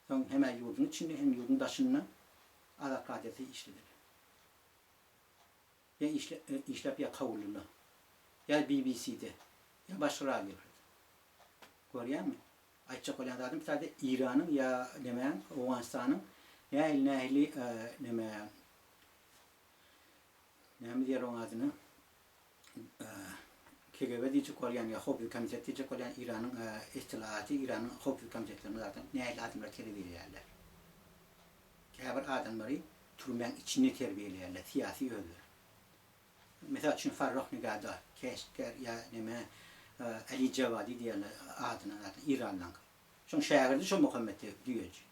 soň hem-ä ýurduň içinde hem ýurduň daşynda Azat Radiosy işlediler. Ýa işle işläp ýa kowuldylar. Ýa BBC-de, ýa başga radiolarda. Görýäňmi? Aýtjak bolýan zadym sade Iranyň ýa nemäň Owganystanyň nähili nähili neme näme diýer oň adyny KGB diýjek bolýan ýa howpsuzlyk komiteti diýjek bolýan Iranyň istilahaty Iranyň howpsuzlyk komitetlerinde zaten nähili adamlary terbiýeleýärler. Käbir adamlary türmäň içinde terbiýeleýärler syýasy özleri. Mysal üçin Farroh Nigada, Keştker ýa neme Ali Jawadi diýýärler adyna zaten Iranlaňky. Şoň şägirdi şo Muhammet Düýeji.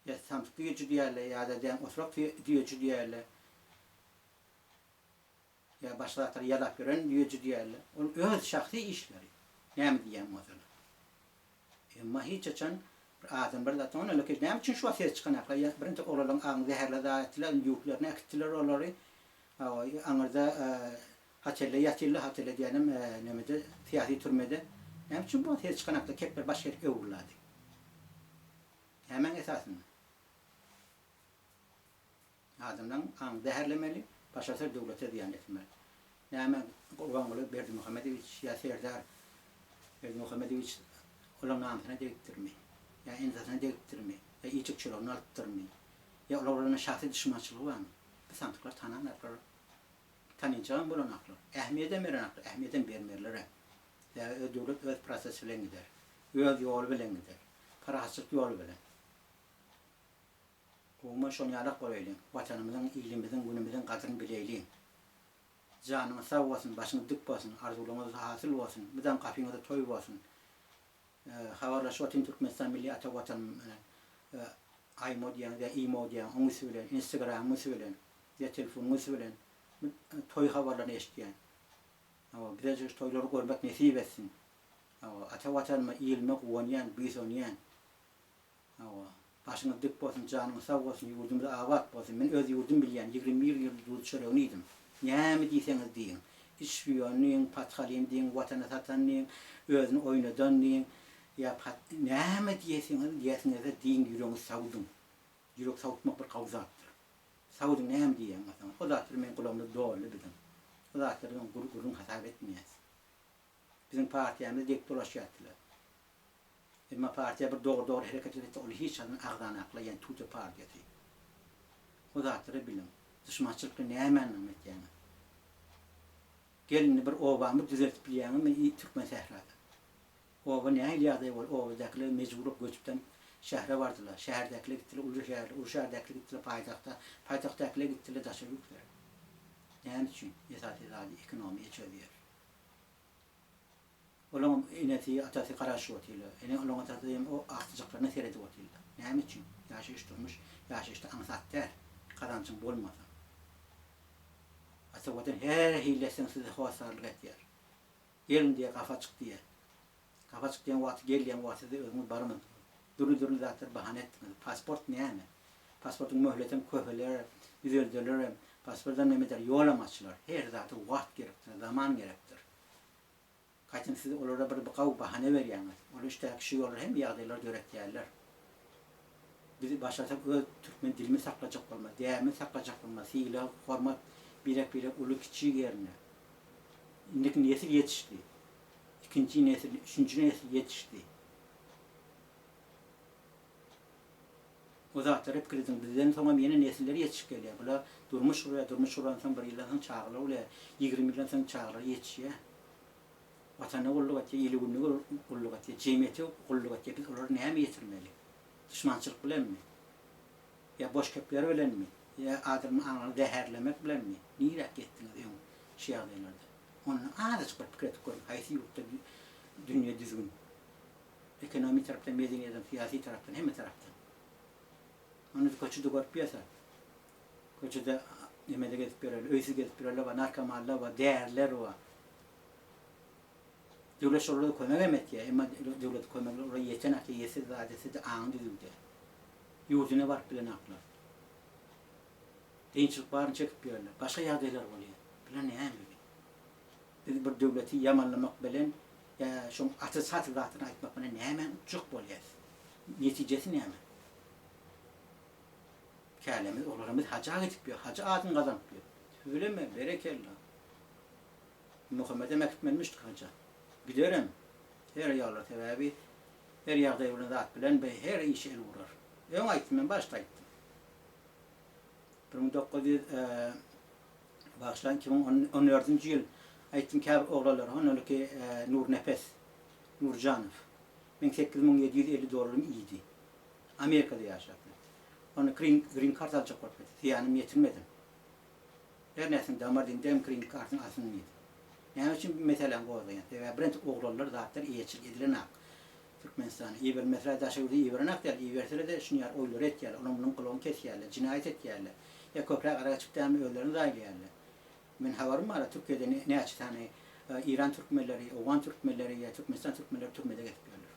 Ýa samsyk düýeji diýýärler ýa-da däň osurak düýeji diýýärler. Ýa başga zatlary ýalap ýören düýeji diýýärler. Ol öz şahsy işleri. Näme diýýän bolsalar. Emma hiç haçan bir adam bir zat ony öňki näme üçin şu wagt ses çykanaklar ýa birinji oglanlaryň aňy zäherli zat etdiler indi ýurtlaryna äkitdiler olary aňyrda hotelde ýatyrlar hotelde diýenim nemede syýasy türmede näme üçin bu wagt ses çykanaklar kepler başga ýerik öwrüladi nämäň esasynda Adamlaň aňy zäherlemeli, başarsa döwlete zyýan ýetirmeli. Näme Gurbanguly Berdimuhamedowiç ýa Serdar Berdimuhamedowiç olaň namysyna degipdirmi? Ýa ensasyna degipdirmi? Ýa iýjek çöregini alypdyrmy? Ýa olar bilen şahsy duşmançylygy barmy? Bu samsyklar tananaklar, tanyjagam bolanaklar, ähmiýedem berenaklar, ähmiýedem bermerlerem. Sebäbi öz döwlet öz prosesi bilen gider. Öz ýoly bilen gider. Parahatçylyk ýoly bilen. Umuman şon ýalak bolaýlyň. Watanymyzyň, ilimiziň, günümiziň gadryny bileýliň. Janyňyz sag bolsun, başyňyz dik bolsun, arzuwlaryňyz hasyl bolsun, mydam gapyňyzda toý bolsun. Habarlaşyp otyň Türkmenistan milli ata watanym bilen. Aýmo diýýäňiz ýa imo diýýäňiz oň üsti bilen, instagramyň üsti bilen ýa telefonyň üsti bilen toý habarlaryny eşitýän. Hawa, bize şu toýlary görmek nesip etsin. Hawa, ata watanyma, ilime guwanýan, buýsanýan. Hawa. Başyňyz dik bolsun, janyňyz sag bolsun, ýurdumyz abat bolsun. Men öz ýurdum bilýän, 21 ýyl duz çöregini iýdim. Näme diýseňiz diýiň. Şpion diýiň, pathalym diýiň, watany satan diýiň, özüni oýnadan diýiň, ýa pat näme diýesiňiz diýesiňizde diýiň ýüregiňizi sawudyň. Ýürek sawutmak bir gowy zatdyr. Sawudyň näme diýýän bolsaňyz. O zatlar meň gulagymda doldy biziň. O zatlary men gürrüň hasap etmeýäs. Biziň partiýamyzy dek dolaşýardylar. Emma partiýa bir dogry dogry hereket etse ol hiç haçan agzanaklaýan tuta partiýasy. O zatlary biliň. Duşmançylykly nämäni aňlatýaňyz? Gel indi bir obamy düzeltip bilýäňizmi i türkmen sährada. Oba nähili ýagdaý bol obadakylar mejbur bolup göçüpden şähre bardylar. Şäherdäkiler gitdiler uly şäherler, uly şäherdäkiler gitdiler paýtagta, paýtagtdakylar gitdiler daşary ýurtlara. Näme üçin? Esasy zady ekonomiýa çözýär. Olaňam enesi, atasy garaşyp otyrlar. Ene olaň atasy hem o agtyjaklaryna seredip otyrlar. Näme üçin? Ýaşaýyş durmuş ýaşaýyşda aňsat däl. Gazanjyň bolmasa. Ata Watan her hili etseň size hossarlyk etýär. Geliň diýýär, gapa çyk diýýär. Gapa çyk diýen wagty gel diýen wagty siz özüňiz barmadyňyz. Dürli-dürli zatlary bahana etdiňiz. Pasport näme? Pasportyň möhletem köpeler, düzeldiler hem. Pasportam näme eder? Ýolam açylar. Her zada wagt gerekdir, zaman gerekdir. Gaýtam siz olara bir gawy bahana berýäňiz. Olar işdäki şu ýollar hem ýagdaýlary döretýärler. Biz başarsak öz türkmen dilimizi saklajak bolmaly, däbimizi saklajak bolmaly, sylag, hormat, birek-birek uly-kiçi ýerine. Indiki nesil ýetişdi. Ikinji nesil, üçünji nesil ýetişdi. O zatlary pikir ediň. Bizden soňam ýene nesiller ýetişip gelýär. Bular durmuş gurýar, durmuş guransoň bir ýyldan soň çagalar bolýar. 20 ýyldan soň çagalar ýetişýär. Watana gulluk etýär, ili-gününe gulluk etýär, jemgyýete gulluk etýär. Biz olara näme ýetirmeli? Duşmançylyk bilenmi? Ýa boş gepler bilenmi? Ýa adamyň aňyny zäherlemek bilenmi? Niräk ýetdiňiz öň şu ýagdaýlarda? Onda azajyk bir pikir edip görüň, haýsy ýurtda dünýe düzgün? Ekonomik tarapdan, medeniýetden, syýasy tarapdan, hemme tarapdan. Ony köçede görüp ýörse, köçede nemede gezip ýörerler, öýsüz gezip ýörerler bar, narkomanlar bar, däriler bar. Döwlet şolara kömek hem etýär, emma döwlet kömegi olara ýetenok, ýetse zat etse-de aňy düzüw däl. Ýurduna baryp bilenoklar. Kynçylyk baryny çekip ýörler. Başga ýagdaýlar bolýar. Bular näme? Biz bir döwleti ýamanlamak bilen. Ýa şoň aty saty zatyny aýtmak bilen nämäni utjak bolýas? Netijesi näme? Kälemiz, oglanymyz haja gidip ýör, hajy adyny gazanyp ýör. Tüweleme, berekella. Muhammedem äkitmelimişdik haja. Giderem. Her ýaglar sebäbi her ýagdaý bilen zat bilen be her işe el urar. Öň aýtdym men başda aýtdym. 1900 bagyşlaň 2014-nji ýyl aýtdym käbir oglanlara honaliki Nurnepes Nurjanow meň 8750 dollarym iýdi. Amerikada ýaşap. Ony green green kart aljak bolup gitdi. Zyýanyny ýetirmedim. Her nätseň damar dindem green kartyny alsyn diýdi. Näme üçin bu meseläni gozgaýan? Sebäbi birinji oglanlar zatlar eýeçilik edilenak. Türkmenistana iberilmesler daşary ýurda iberenak däl, iberseler-de şuny ýaly oýlary etýärler, onuň munuň gulagyny kesýärler, jenaýat etýärler. Ýa köpräk arak içip dämi özlerini zaýalaýarlar. Men habarym bar, Türkiýede näçe sany Eýran türkmenleri, Owgan türkmenleri ýa Türkmenistan türkmenleri türmede gezip ýörler.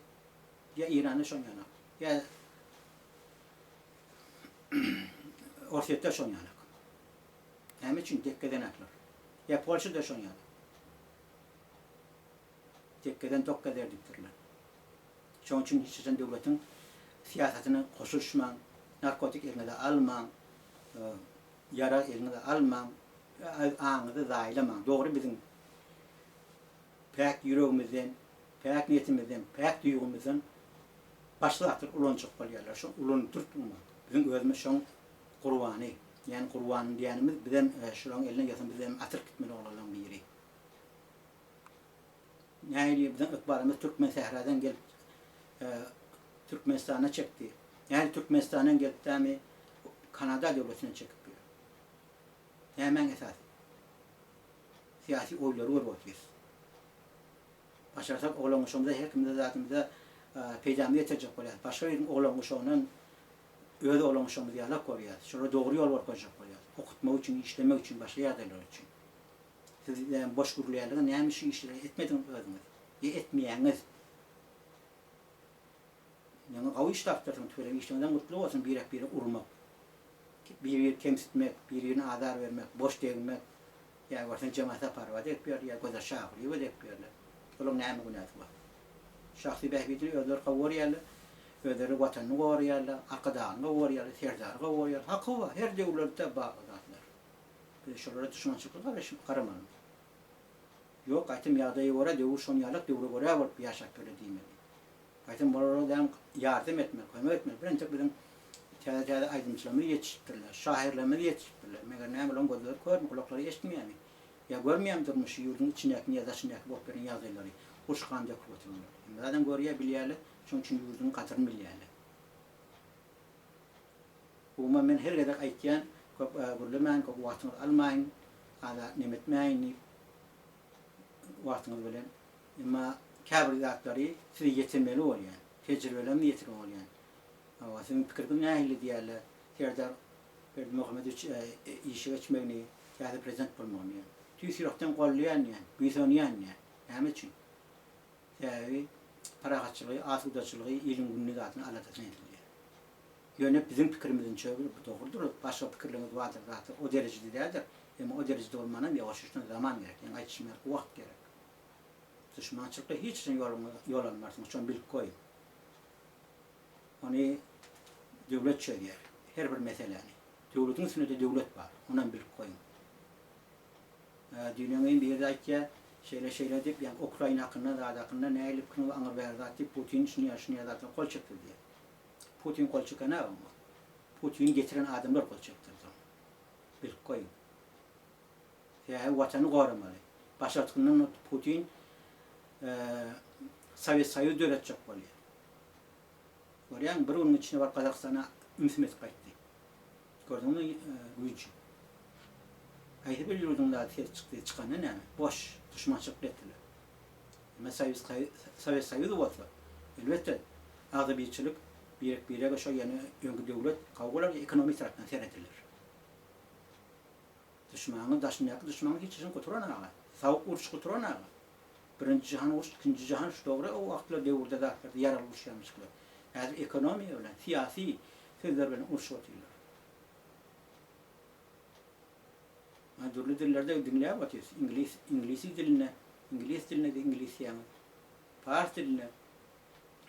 Ýa Eýranda şoň ýanak, ýa Orsýetde şoň ýanak. Näme üçin dekgezenaklar? Ýa Polşada şoň ýaly. Tekgeden tok gezer diýipdirler. Şoň üçin hiç haçan döwletiň syýasatyna goşulyşmaň, narkotik eliňize almaň, ýarag eliňize almaň, öz aňyňyzy zaýalamaň. Dogry biziň päk ýüregimizden, päk niýetimizden, päk duýgymyzdan başga zatlar ulanjak bolýarlar. Şo ulanyp durtmaň. Biziň özümiz şoň gurbany. Ýani gurbany diýenimiz bizem şolaryň eline gelse bizem atyryp gitmeli oglanlaryň biri. Nähili biziň ykbalymyz türkmen sähradan gelip Türkmenistana çekdi. Nähili Türkmenistandan gelip dämi Kanada döwletine çekip ýör. Nämäň esasy? Syýasy oýlary görüp otyrys. Başarsak oglan guşagymyza her kimize zatymyza peýdamyzy ýetirjek bolýas. Başga biriniň oglan guşagyndan öz oglan guşagymyzy ýalak görýäs. Şolara dogry ýol görkezjek bolýas. Okutmak üçin, işlemek üçin, başga ýagdaýlar üçin. Siz näme boş gürleýänligiňiz näme şu işleri etmediňiz özüňiz? Ýa etmeýäňiz? Ýaňy gawy iş tapdyrsyň tüweleme işiňizem gutly bolsun birek bire urmak bir biri kemsitmek bir birine azar bermek boş degmek ýa görseň Jemal Saparowa degip ýör ýa Gözel Şagulyýewa degip ýörler olaň näme günäsi bar şahsy bähbidini özleri gowy görýärler özleri watanyny goraýarlar arkadagyny gowy görýärler serdary gowy görýärler haky bar her döwlerde bar o zatlar biz şolara duşmançylykly garaşyp garamalymy ýok gaýtam ýagdaýa görä döwür şon ýalak döwre görä bolup ýaşap ýörler diýmeli. Gaýtam olara däm ýardam etmek, kömek etmek. Bir entek biziň täze-täze aýdymçylarymyz ýetişipdirler, şahyrlarymyz ýetişipdirler. Meger näme olaryň gözleri körmi, gulaklary eşitmeýärmi? Ýa görmeýärmi durmuşy, ýurduň içindäkini ýa daşyndaky bolup ýören ýagdaýlary? Uruş gan döküp oturanlar. Hemme zadam görýär, bilýärler. Şonuň üçin ýurdunyň gadyryny bilýärler. Umuman men her gezek aýtýan, köp gürlemäýin, köp wagtyňyzy almaýyn, az-a neme etmäýin diýip. Wagtyňyz bilen. Emma käbir zatlary size ýetirmeli bolýan. Tejribelerimi ýetirmeli bolýan. Hawa, siziň pikiriňiz nähili diýýärler, Serdar Berdimuhamedowiç işe geçmegini, täze prezident bolmagyny diýýän. Tüýs ýürekden goldaýan diýýän, buýsanýan diýýän. Näme üçin? Sebäbi parahatçylygy, asudaçylygy, iliň gününi zatyny aladasyny edilýär. Ýöne biziň pikirimizinçe bu dogrudyr, başga pikirleriňiz bardyr zatlar o derejede däldir. Emma o derejede bolmanam ýuwaş-ýuwaşdan zaman gerek, ýaňy aýdyşym ýaly wagt gerek. Duşmançylykda hiç haçan ýoluňyz ýol almarsyňyz, şony bilip goýuň. Ony döwlet çözýär, her bir meseläni. Döwletiň üstünde-de döwlet bar, onam bilip goýuň. Düýn-öňňin biri aýtýar, şeýle-şeýle diýip, ýaňky Ukraina hakynda, zat hakynda nähili pikiriňiz aňry-bäri zat diýip, Putin şuny ýa şuny ýa zatlara gol çekdi diýýär. Putin gol çekenok oňa. Putini getiren adamlar gol çekdirdi oňa. Bilip goýuň. Sebäbi watany goramaly. Başartgyndan Putin Sowet Soýuz döretjek bolýar. Görýäňmi, bir günüň içinde baryp Gazagystana ümsüm edip gaýtdy. Gördüňmi güýji. Haýsy bir ýurduň zady ses çykdy, çykanda näme? Boş, duşmançylykly etdiler. Emma Sowet Sowet Soýuzy bolsa, elbetde, agzybirçilik, birek-birege şo ýene öňki döwlet gowy bolar, ekonomik tarapdan serediler. Duşmanyň daşyndaky duşmanyň hiç haçan guturan aga. Sowuk uruş guturan aga. Birinji jahan uruş, ikinji jahan uruş dogry o wagtlar döwürde zatlarda ýaragly uruşýarmyşlar. Häzir ekonomiýa bilen, syýasy sözler bilen urşup otyrlar. Mana dürli dillerde diňläp otyrys. Iňlis, iňlisi dilinde, iňlis dilinde-de iňlis diýýäňiz. Pars dilinde,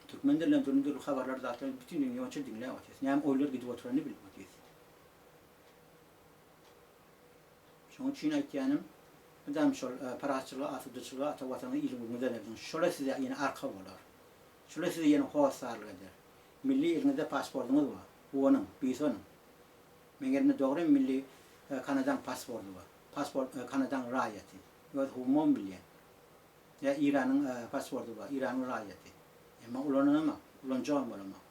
türkmen dilinden dürli-dürli habarlar zatlar bütin dünýä boýunça diňläp otyrys. Näme oýlar gidip oturanyny bilip otyrys. Şonuň üçin aýtýanym, mydam şol parahatçylyga, asudaçylyga, ata Watana, il-günüňize berdiň. Şola size ýene arka bolar. Şola size ýene hossarlyk eder. Milli eliňizde pasportyňyz bar. Guwanyň, buýsanyň. Meň elimde dogry milli Kanadaň pasporty bar. Pasport Kanadaň raýaty. Öz hukugymam bilýän. Ýa Iranyň pasporty bar, Iranyň raýaty. Emma ulananam, ulanjagam bolamok.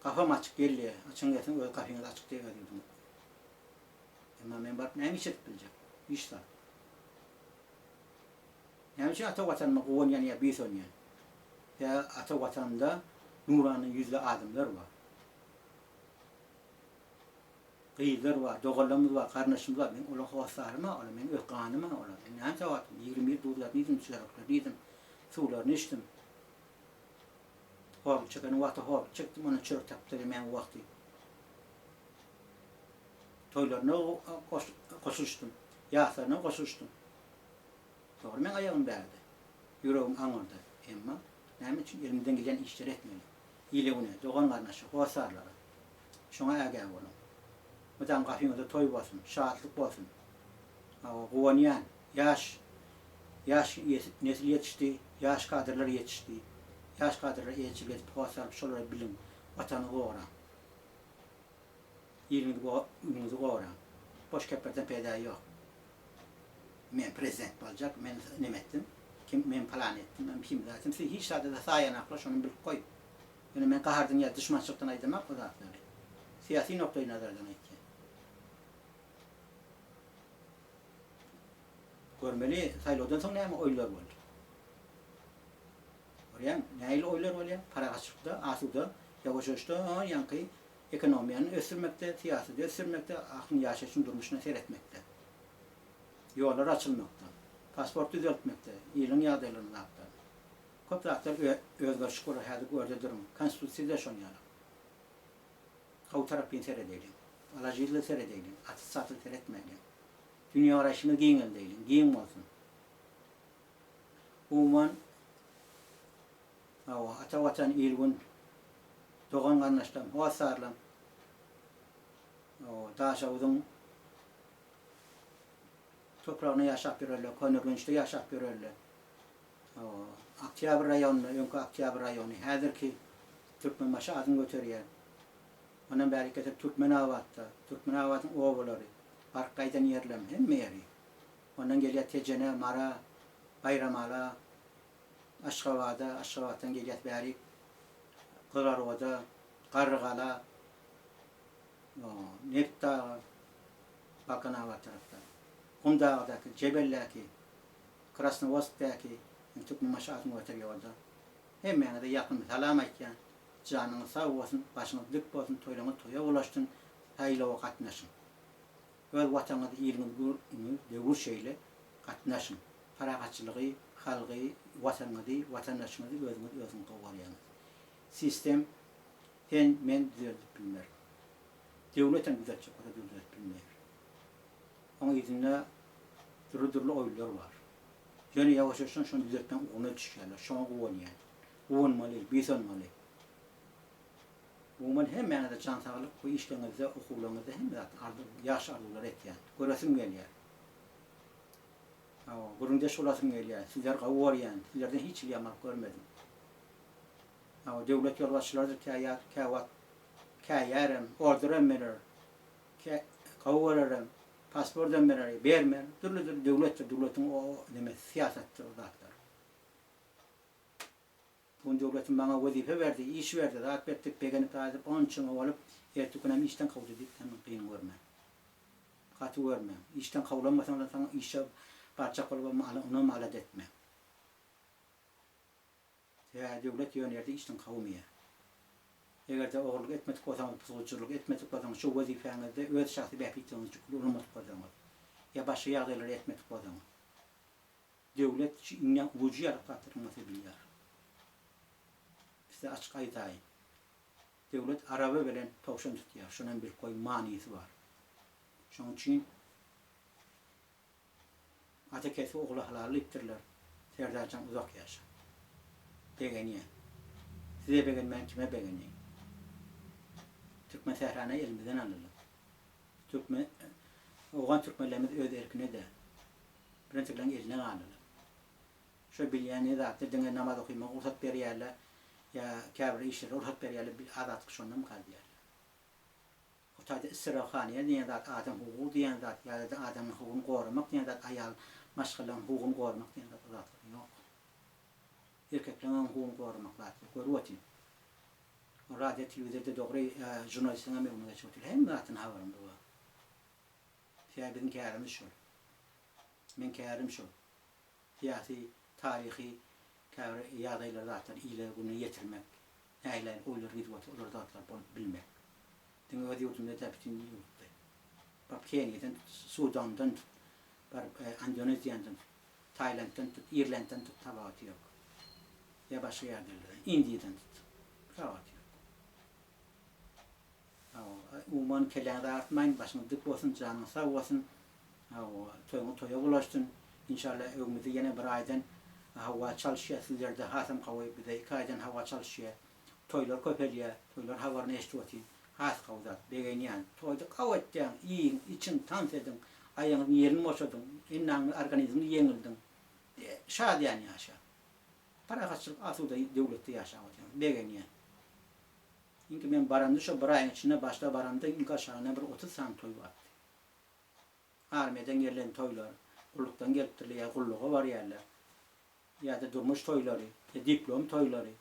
Gapam açyk geldi, açyň gelsin öz gapyňyz açyk diýip öz ýurduňyzda. Emma men baryp näme iş edip biljek? Hiç zat. Näme üçin ata Watanyma guwanýan ýa buýsanýan? Sebäbi ata Watanymda nurana ýüzli adamlar bar. Gyzlar bar, doganlarymyz bar, garyndaşymyz bar. Men olaň hossarym-a, olar meniň öz ganym-a olar. Men näme sowatym? 21 duzlaryny iýdim, çöreklerini iýdim, suwlaryny içdim. Horluk çekeniň wagty horluk çekdim, ondan çörek tapyp da bilmeýän wagty. Toýlaryna goşulyşdym, ýaslaryna goşulyşdym. Dogry meň aýagym bärde, ýüregim aňyrda. Emma näme üçin elimizden gelýän işleri etmeli. Ile-güne, dogan-garyndaşa, hossarlara. Şoňa ägä boluň. Mydam gapyňyzda toý bolsun, şatlyk bolsun. Hawa, guwanýan. Ýaş, ýaş nesil ýetişdi, ýaş kadrlar ýetişdi. Ýaş kadrlara eýeçilik edip, hossar bolup şolara biliň, Watany goraň. Iliňizi günüňizi goraň. Boş geplerden peýda ýok. Men prezident boljak, men neme etdim, kim men palan etdim, men kim zatym, siz hiç zada-da saýanaklar, şony bilip goý. Ýöne men gahardan ýa duşmançylykdan aýdamak o zatlary. Syýasy nokdaý nazardan aýtýan. Görmeli, saýlawdan soň näme oýlar boldy. Görýäň, nähili oýlar bolýar? Parahatçylykda, asuda, ýawaş-ýuwaşdan ýaňky ekonomiýany ösdürmekde, syýasaty ösdürmekde, halkyň ýaşaýşynyň durmuşyna seretmekde. Ýollar açylmakda, pasport düzeltmekde, iliň ýagdaýlaryny zatlaryny. Köp zatlar özgerişik bolar häzir görde duruň. Konstitusiýada şon ýaly. Gowy tarapyn seredeýliň. Alažyzly seredeýliň. Atyl-satyl seretmäýliň. Dünýägaraýşymyzy giňeldeýliň. Giň bolsun. Umuman, hawa, ata Watan, il-gün, dogan-garyndaşlarym, hossarlarym, hawa, Daşoguzyň topragynda ýaşap ýörenler, Köneürgençde ýaşap ýörenler, hawa, Oktýabr raýonynda, öňki Oktýabr raýony, häzirki Türkmenbaşy adyny göterýän, ondan bärik getirip Türkmenabatda, Türkmenabadyň obalary, baryp gaýdan ýerlerim, hemme ýeri. Ondan gelýär Tejene, Mara, Baýramala, Aşgabada, Aşgabatdan gelýäs bärik Gyzylarbada, Garrygala, Nebitdaga, Balkanabat tarapdan, Gumdagdaky, Jebeldäki, Krasnowodskdäki, indi Türkmenbaşy adyny göterýär ol-da. Hemmäňize ýakymly salam aýtýan. Janyňyz sag bolsun, başyňyz dik bolsun, toýlaryňyz toýa ulaşsyn, saýlawa gatnaşyň. Öz Watanyňyzy, iliňizi günüňiz döwür şeýle gatnaşyň. Parahatçylygy, halgy, Watanyňyzy, watandaşyňyzy özüňiz özüňiz gowy görýäňiz. Sistem sen, men düzeldip bilmer. Döwletem düzeltjek bolsa düzeltip bilmeýär. Oň yzynda dürli-dürli oýunlar bar. Ýöne ýawaş-ýawaşdan şony düzeltmegiň ugruna düşýärler. Şoňa guwanýan. Guwanmaly, buýsanmaly. Umuman hemmäňize jan saglyk bu işleriňizde okuwlaryňyzda hemme zatda arzuw ýagşy arzuwlar etýän. Göresim gelýär. Hawa gürrüňdeş bolasym gelýär. Sizleri gowy görýän. Sizlerden hiç hili ýamanlyk görmedim. Hawa döwlet ýolbaşçylarydyr käýat käwagt käýärem orderem berer. Kä gowy görerem pasportam berer bermer. Dürli dürli döwletdir döwletiň o nemesi syýasatdyr o zatlar. Bu gün döwletim maňa wezipe berdi, iş berdi, zat berdi diýip begenip aýdyp, onçama bolup, erteki günem işden kowdy diýip sen kyn görme. Gaty görme. Işden kowlanmasaňam soň işe barjak bolubam onam alada etme. Sebäbi döwlet ýöne ýerde işden kowmaýar. Eger-de ogurlyk etmedik bolsaňyz, buzgujylyk etmedik bolsaňyz, şu wezipäňizde öz şahsy bähbitleriňizi üçin ulanmadyk bolsaňyz ýa başga ýagdaýlary etmedik bolsaňyz. Döwlet şu iňňäň ujy ýaly zatlaryň bolsa bilýär. Size açyk aýdaýyn. Döwlet araba bilen towşan tutýar. Şonam bilip goýuň manysy bar. Şoň üçin Ata kesbi ogla halal diýipdirler. Serdarjan uzak ýaşa. Begenýän. Size begenmän kime begeneýin. Türkmen sährany elimizden aldylar. Türkmen Owgan türkmenlerimiz öz erkine däl. Birinjikleriň eline galdylar. Şo bilýäni zatda diňe namaz okymaga rugsat berýärler ýa käbir işlere rugsat berýärler azatlyk şondan galýar. O taýda istirahaniýa diýen zat, adam hukugy diýen zat, ýa-da adamyň hukugyny goramak diýen zat, aýal maşgalaň hukugyny goramak diýen zat o zatlar ýok. Erkekleňem hukugyny goramak zat ýok. Görüp otyryn. O radio, telewizorda dogry žurnalistleriňem öňüne geçip otyr. Hemme zatdan habarymyz bar. Sebäbi biziň kärimiz şol. Meň kärim şol. Syýasy, taryhy käbir ýagdaýlary zatlary ile güne ýetirmek. Nähili oýlar gidip otyr olar zatlar bolup bilmek. Diňe öz ýurdumda däl bütin ýurtda. Baryp Keniýadan tut, Sudandan tut, baryp Andoneziýadan tut, Taýlanddan tut, Irlanddan tut tabaty ýok. Ýa başga ýerlerden, Indiýadan tut. Tabaty ýok. Hawa, umuman kelläňizi agyrtmaýyn, başyňyz dik bolsun, janyňyz sag bolsun. Hawa, toýuňyz toýa bulaşsyn. Inşallah öňümizde ýene bir aýdan howa çalyşýar, sizlerde hasam gowy, bizde iki aýdan howa çalyşýar. Toýlar köpelýär, toýlar habaryny eşidip otyryn. Has gowy zat, begenýän. Toýda gowy etýäň, iýiň, içiň, tans ediň, aýagyňyzyň ýerini boşadyň, endaňyzy, organizmiňizi ýeňildiň. Şadyýan ýaşaň. Parahatçylyk, asuda döwletde ýaşap otyryn. Begenýän. Iňki men baramda şo bir aýyň içinde başda baramda iňki aşagynda bir 30 sany toý bardy. Armiýadan gelen toýlar, gullukdan gelipdirler ýa gulluga barýarlar, ýa-da durmuş toýlary, ýa diplom toýlary,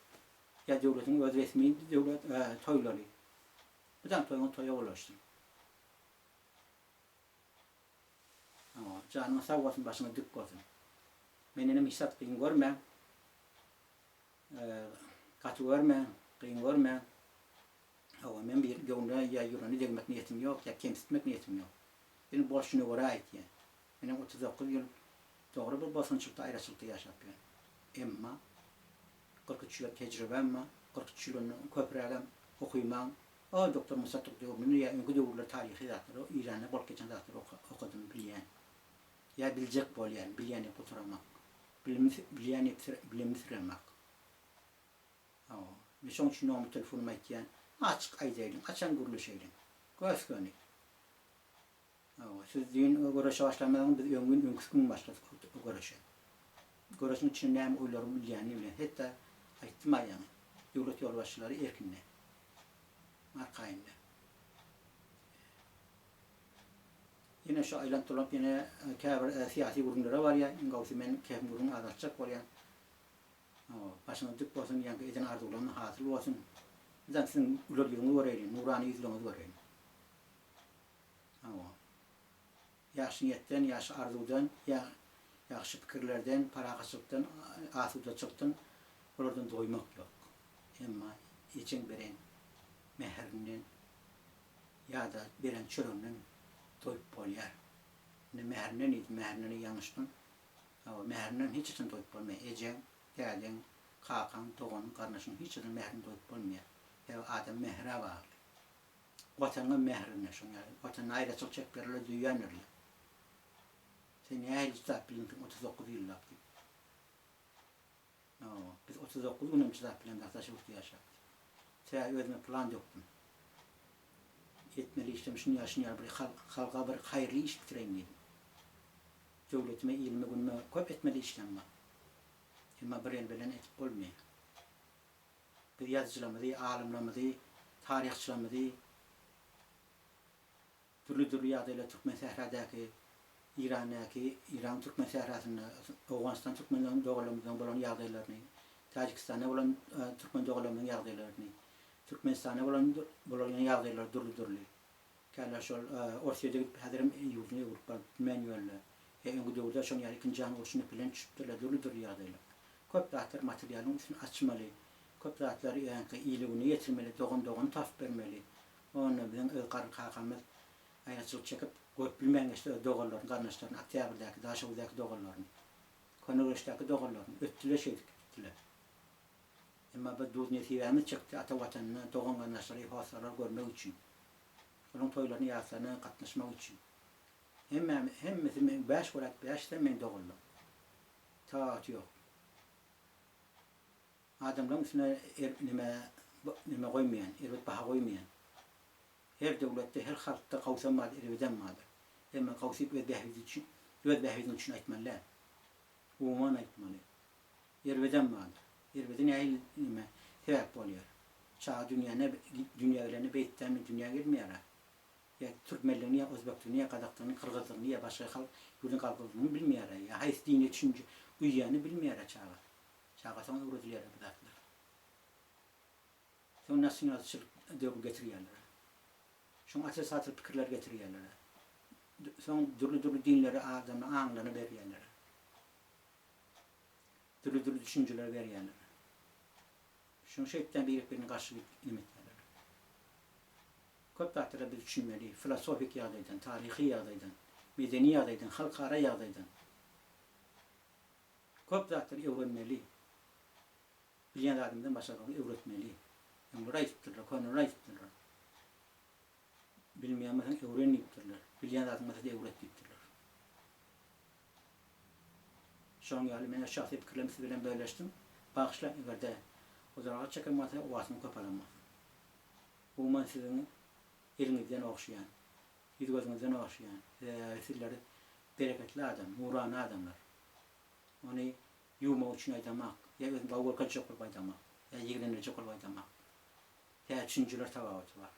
ýa döwletiň öz resmi döwlet toýlary. Birden toýuňa toýa bulaşsyn. Hawa, janyňyz sag bolsun, başyňyz dik bolsun. Mendenem hiç zat kyn görmäň. Gaty görmäň, kyn görmäň. Hawa, men bir göwnüne ýa ýüregine degmek niýetim ýok, ýa kemsitmek niýetim ýok. Men bolşuna görä aýtýan. Menem 39 ýyl dogry bir bosgunçylykda, aýraçylykda ýaşap ýörün. Emma 43 ýyl tejribäm bar, 43 ýyldan köprägem okymaň, o doktor Musaddyk döwründe ýa öňki döwürler taryhy zatlary, Eýranda bolup geçen zatlary okadym, bilýän. Ýa biljek bolýan, bilýän diýip oturamok. Bilimi bilýän diýip bilimi süremok. Hawa. Men şoň üçin nomer telefonymy aýtýan. Açyk aýdaýlyň, açan gürleşeýliň. Gös-göni. Hawa, siz düýn göreşe başlamadyňyz, biz öňňin öňküsi gün başladyk o göreşe. Göreşiň içinde näme oýlaryň bilýänini bilýän. Hetda aýtdym-a ýaňy, döwlet ýolbaşçylary erkinde. Arkaýynda. Ýene şu aýlanyp dolanyp ýene käbir syýasy gürrüňlere barýar. Iň gowusy men kepim gürrüňi azaltjak bolýan. Hawa, başyňyz dik bolsun, ýaňky eden arzuwlaryňyz hasyl bolsun. Bizem siziň güler ýüzüňizi göreýliň, nurana ýüzleriňizi göreýliň. Hawa. Ýagşy niýetden, ýagşy arzuwdan, ýagşy pikirlerden, parahatçylykdan, asudaçylykdan olardan doýmak ýok. Emma ejeň beren mähirinden ýa-da beren çöreginden doýup bolýar. Indi mähirinden diýdim, mähirinden ýalňyşdym. Hawa, mährinden hiç haçan doýup bolmaýar. Ejeň, dädeň, kakaň, doganyň, garyndaşyň hiç haçan mährinden doýup bolmaýar. Sebäbi adam mähre bagly. Watanyňam mährinde şoň ýaly. Watanyna aýraçylyk çekip ýörler, duýýandyr-la. Sen nähili çydap bildiň 39 ýyllap diýip. Hawa, biz 39 günem çydap bilemzok daş ýurtda ýaşap. Sebäbi özüme plan dökdüm. Etmeli işlerim şuny ýaly, şuny ýaly bir halka bir haýyrly iş bitireýin diýdim. Döwletime, ilime, günüme köp etmeli işlem bar. Emma bir el bilen edip bolmaýar. Biz ýazyjylarymyzy, alymlarymyzy, taryhçylarymyzy dürli-dürli ýagdaýlar türkmen sähradäki, Irandäki, Iranyň türkmen sährasynda, Owganystan türkmenleriniň doganlarymyzdan bolan ýagdaýlaryny, Täjigistanda bolan türkmen doganlarymyzyň ýagdaýlaryny, Türkmenistanda bolan bolan ýagdaýlary dürli-dürli. Käler şol Orsýede gidip häzirem ýurduny öwrüp baryp bilmän ýörler. Ýa öňki döwürde şoň ýaly ikinji jahan urşunda bilen düşüpdirler dürli-dürli ýagdaýlar. Köp zatlar materialyň üstüni açmaly. Köp zatlary ýaňky ili güne ýetirmeli, dogan dogany tapyp bermeli. Onda biziň öz garry kakamyz aýraçylyk çekip görüp bilmän geçdi öz doganlaryny, garyndaşlaryny, Oktýabrdaky, Daşoguzdaky doganlaryny, Köneürgençdäki doganlaryny ötdüler şeýdip gitdiler. Emma bir duz nesibämiz çykdy ata watanyny, dogan-garyndaşlary, hossarlary görmek üçin. Olaryň toýlaryna, ýaslaryna gatnaşmak üçin. Hemmämiz, hemmesi meň bäş welaýat, bäşisem meň doganlarym. Tapawuty ýok. Adamlaryň üstüne er neme neme goýmaýan, erbet baha goýmaýan. Her döwletde, her halkda gawsam bardyr, erbedem bardyr. Emma gawsyp öz bähbidi üçin, öz bähbidiň üçin aýtmaly däl. Umuman aýtmaly. Erbedem bardyr. Erbede nähili neme sebäp bolýar? Çaga dünýäne dünýä gelende beýtdämi dünýä gelmeýär-ä. Ýa türkmenligini ýa özbekdigini ýa gazakdygyny, gyrgyzdygyny ýa başga halk ýurduň galkydygyny bilmeýär-ä. Ýa haýsy dine düşünje uýýany bilmeýär-ä çaga. Çaga soň öwredilýär bu zatlar. Soň nasionalçylyk döwri getirýärler. Soň otrisatel pikirler getirýärler. Soň dürli-dürli dinleri adamlaryň aňlaryna berýärler. Dürli-dürli düşünjeler berýärler. Şoň şeýtden birek-birine garşy neme etýärler. Köp zatlara biz düşünmeli, filosofik ýagdaýdan, taryhy ýagdaýdan, medeni ýagdaýdan, halkara ýagdaýdan. Köp zatlary öwrenmeli. Bilýän zadymyzdan başgalara öwretmeli. Öňler aýdypdyrlar, köneler aýdypdyrlar. Bilmeýän bolsaň öwren diýipdirler. Bilýän zadyň bolsa-da öwret diýipdirler. Şonuň ýaly men öz şahsy pikirlerimi siz bilen bölleşdim. Bagyşlaň eger-de uzaga çeken bolsa, wagtyňy köp alan bolsam. Umuman siziň eliňizden ogşaýan, ýüz-gözüňizden ogşaýan. Sebäbi sizler bereketli adam, nurana adamlar. Ony ýuwmak üçin aýdamak, ýa özüni gowy görkezjek bolup aýdamak, ýa ýigrendirjek bolup aýdamak. Tä düşünjeler tabawaty bar.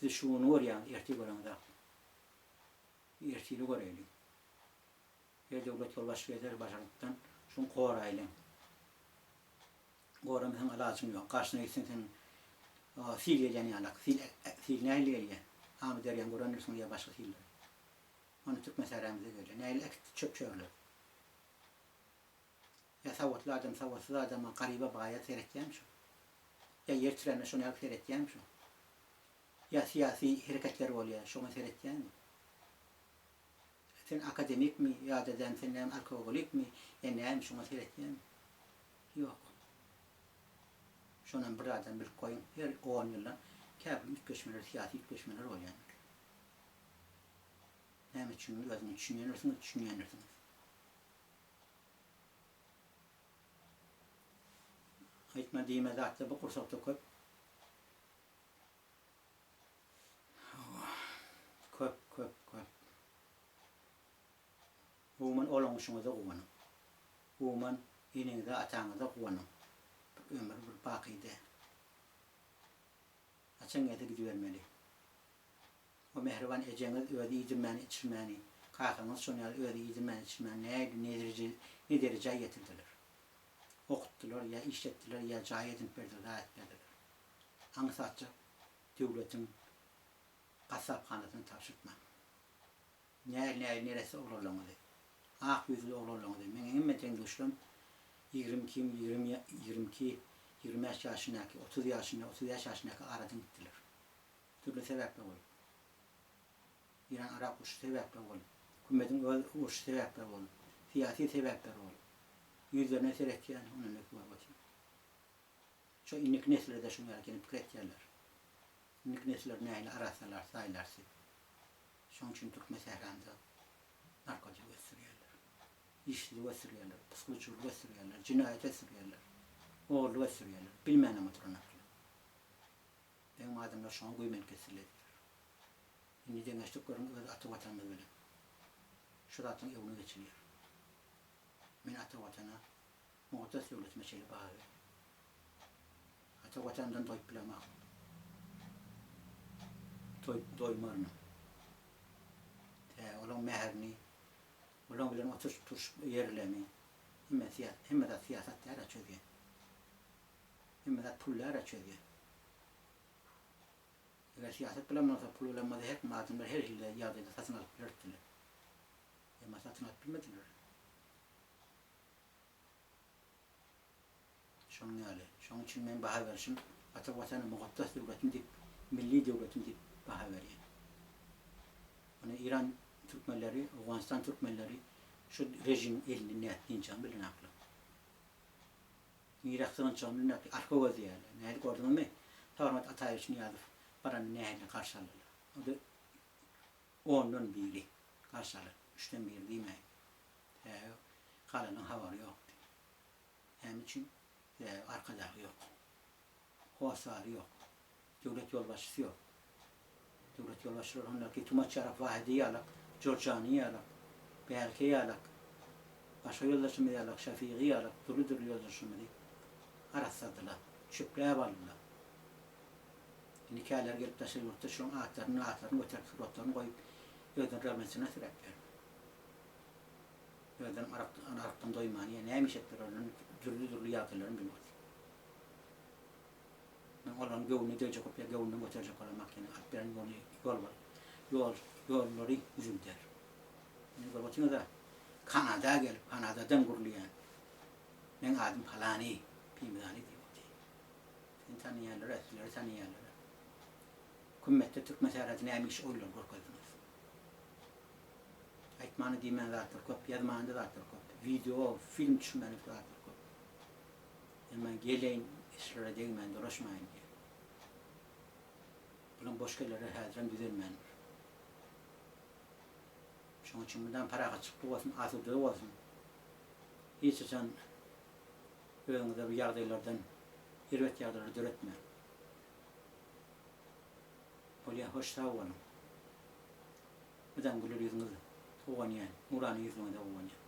Siz şu güni görýäňiz, ertir göreňizok. Ertiri göreýliň. Her döwlet ýolbaşçylyk eder başarnykdan, şuny goraýlyň. Goramasaň alajyň ýok. Garşyna gitseň sen sil gelýän ýalak. Sil sil nähili gelýär? Amyderýany görendirsiňiz ýa başga silleri. Ony türkmen sähramyza gelýär. Nähili äkitdi çöp-çörleri. Ýa sowatly adam sowatsyz adama, garyba baýa seretýärmi şo? Ýa ýer titrände şony ýaly seretýärmi şo? Ýa syýasy hereketler bolýar, şoňa seretýärmi? Sen akademikmi ýa-da däl sen näme alkogolikmi ýa näme şoňa seretýärmi? Ýok. Şonam bir zadam bilip goýuň, her on ýyldan käbir üýtgeşmeler, syýasy üýtgeşmeler bolýandyr. Näme üçin özüňiz düşünýändirsiňiz, düşünýändirsiňiz. Aýtma diýme zatlar bu gursakda köp. Köp, köp, köp. Umuman olaňyşyňyza guwanyň. Umuman eneňize, ataňyza guwanyň. Bir ömür, bir baky däl. Haçan gelse gidibermeli. O mähriban ejeňiz özi iýdirmäni içirmäni, kakaňyz şon ýaly özi iýdirmäni içirmäni nähili ne ne derejä ýetirdiler. Okutdylar ýa işletdiler ýa jaý edinip berdiler, zat edip berdiler. Aňsatjak döwletiň gassaphanasyna tabşyrtmaň. Nähili nähili neresse oglanlaryňyzy, ak ýüzli oglanlaryňyzy, meň hemme deň-duşlarym 22, 20, 22, 25 ýaşyndaky, 30 ýaşynda, 35 ýaşyndaky aradan gitdiler. Dürli sebäpler bolup. Eýran-Yrak urşy sebäpler bolup. Hökümetiň öz urşy sebäpler bolup. Syýasy sebäpler bolup. Ýüzlerine seretýän, ondan ötürip görüp otyryn. Şo indiki nesillerde şuň ýaly gene pikir etýärler. Indiki nesiller nähili arassalar, saýlar siz. Şoň üçin türkmen sähranda narkotik ösdürýärler. Işsizlik ösdürýärler, pyskylyçylyk ösdürýärler, jenaýat ösdürýärler, ogurlyk ösdürýärler. Bilmänem oturanaklar. Beň adamlar şoňa güýmenip geçsinler diýýär. Indi deňeşdirip görüň öz ata watanymyz bilen. Şu zatlaryň öňüne geçilýär. Men ata watana, mukaddes döwletime şeýle baha berýän. Ata watanymdan doýup bilemok. Doýup doýmarynam. Tä olaň mähirini, olaň bilen oturyşyp turşup ýerlerini hemme syýa hemme zat syýasat däl-ä çözýän. Hemme zat pullara çözýär. Eger syýasat bilen bolsa, pul bilen bolsa her kim adamlar her hili ýagdaýda satyn alyp bilerdiler. Emma satyn alyp bilmediler. Şonuň ýaly. Şonuň üçin men baha berişim Ata Watany mukaddes döwletim diýip, milli döwletim diýip baha berýän. Ony Eýran türkmenleri, Owganystan türkmenleri şu režimiň elinden nädip dynjagyny bilenaklar. Nirä sygynjagyny bilmeklik arka gözleýärler. Nähili gördüňizmi? Saparmyrat Ataýewiç Nyýazow baranda nähili garşy aldylar. O-da ondan biri garşy alan. Üçden biri diýmäýin. Sebäbi galanyň habary ýokdy. Näme üçin? Sebäbi Arkadagy ýok. Hossary ýok. Döwlet ýolbaşçysy ýok. Döwlet ýolbaşçylary ondaky Tumaç ýalak, Wahidi ýalak, Jorjani ýalak, Bälke ýalak, başga ýoldaşymyz ýalak, Şafigi ýalak, dürli-dürli ýoldaşlarymyzy arassadylar, çöpläp aldylar. Indi käleri gelip daşary ýurtda şolaryň atlaryny, atlaryny göterip, suratlaryny goýup, özlerini ragmetçine süräp ýör. Özlerem arak, arakdan doýman, ýa näme iş etdiler, ondan dürli-dürli ýagdaýlaryny bilip otyr. Men olaryň göwnüne degjek bolup ýa göwnüni göterjek bolamok, ýöne alyp beren ýoly, ýol, ýol, ýollary üzülder. Indi görüp otyňyz-a, Kanada gelip, Kanadadan gürleýän, Meň adym palany, pimzany diýip otyr. Seni tanaýanlar-a, sizleri tanaýanlar-a. Kümmetde türkmen sährasy näme iş oýunlary görkezdiňiz. Aýtmany diýmän zatlar köp, ýazmany-da zatlar köp. Wideo, film düşürmäni zatlar köp. Emma geleýin, işlere degmän dolaşmaýyn diýýär. Bulaň boş gelleri häzirem düzelmändir. Şonuň üçin mydam parahatçylykly bolsun, asuda bolsun. Hiç haçan özüňize bu ýagdaýlardan erbet ýagdaýlar döretmäň. Bolýa hoş sag boluň. Mydam güler ýüzüňiz guwanýan, nurana ýüzüňize guwanýan.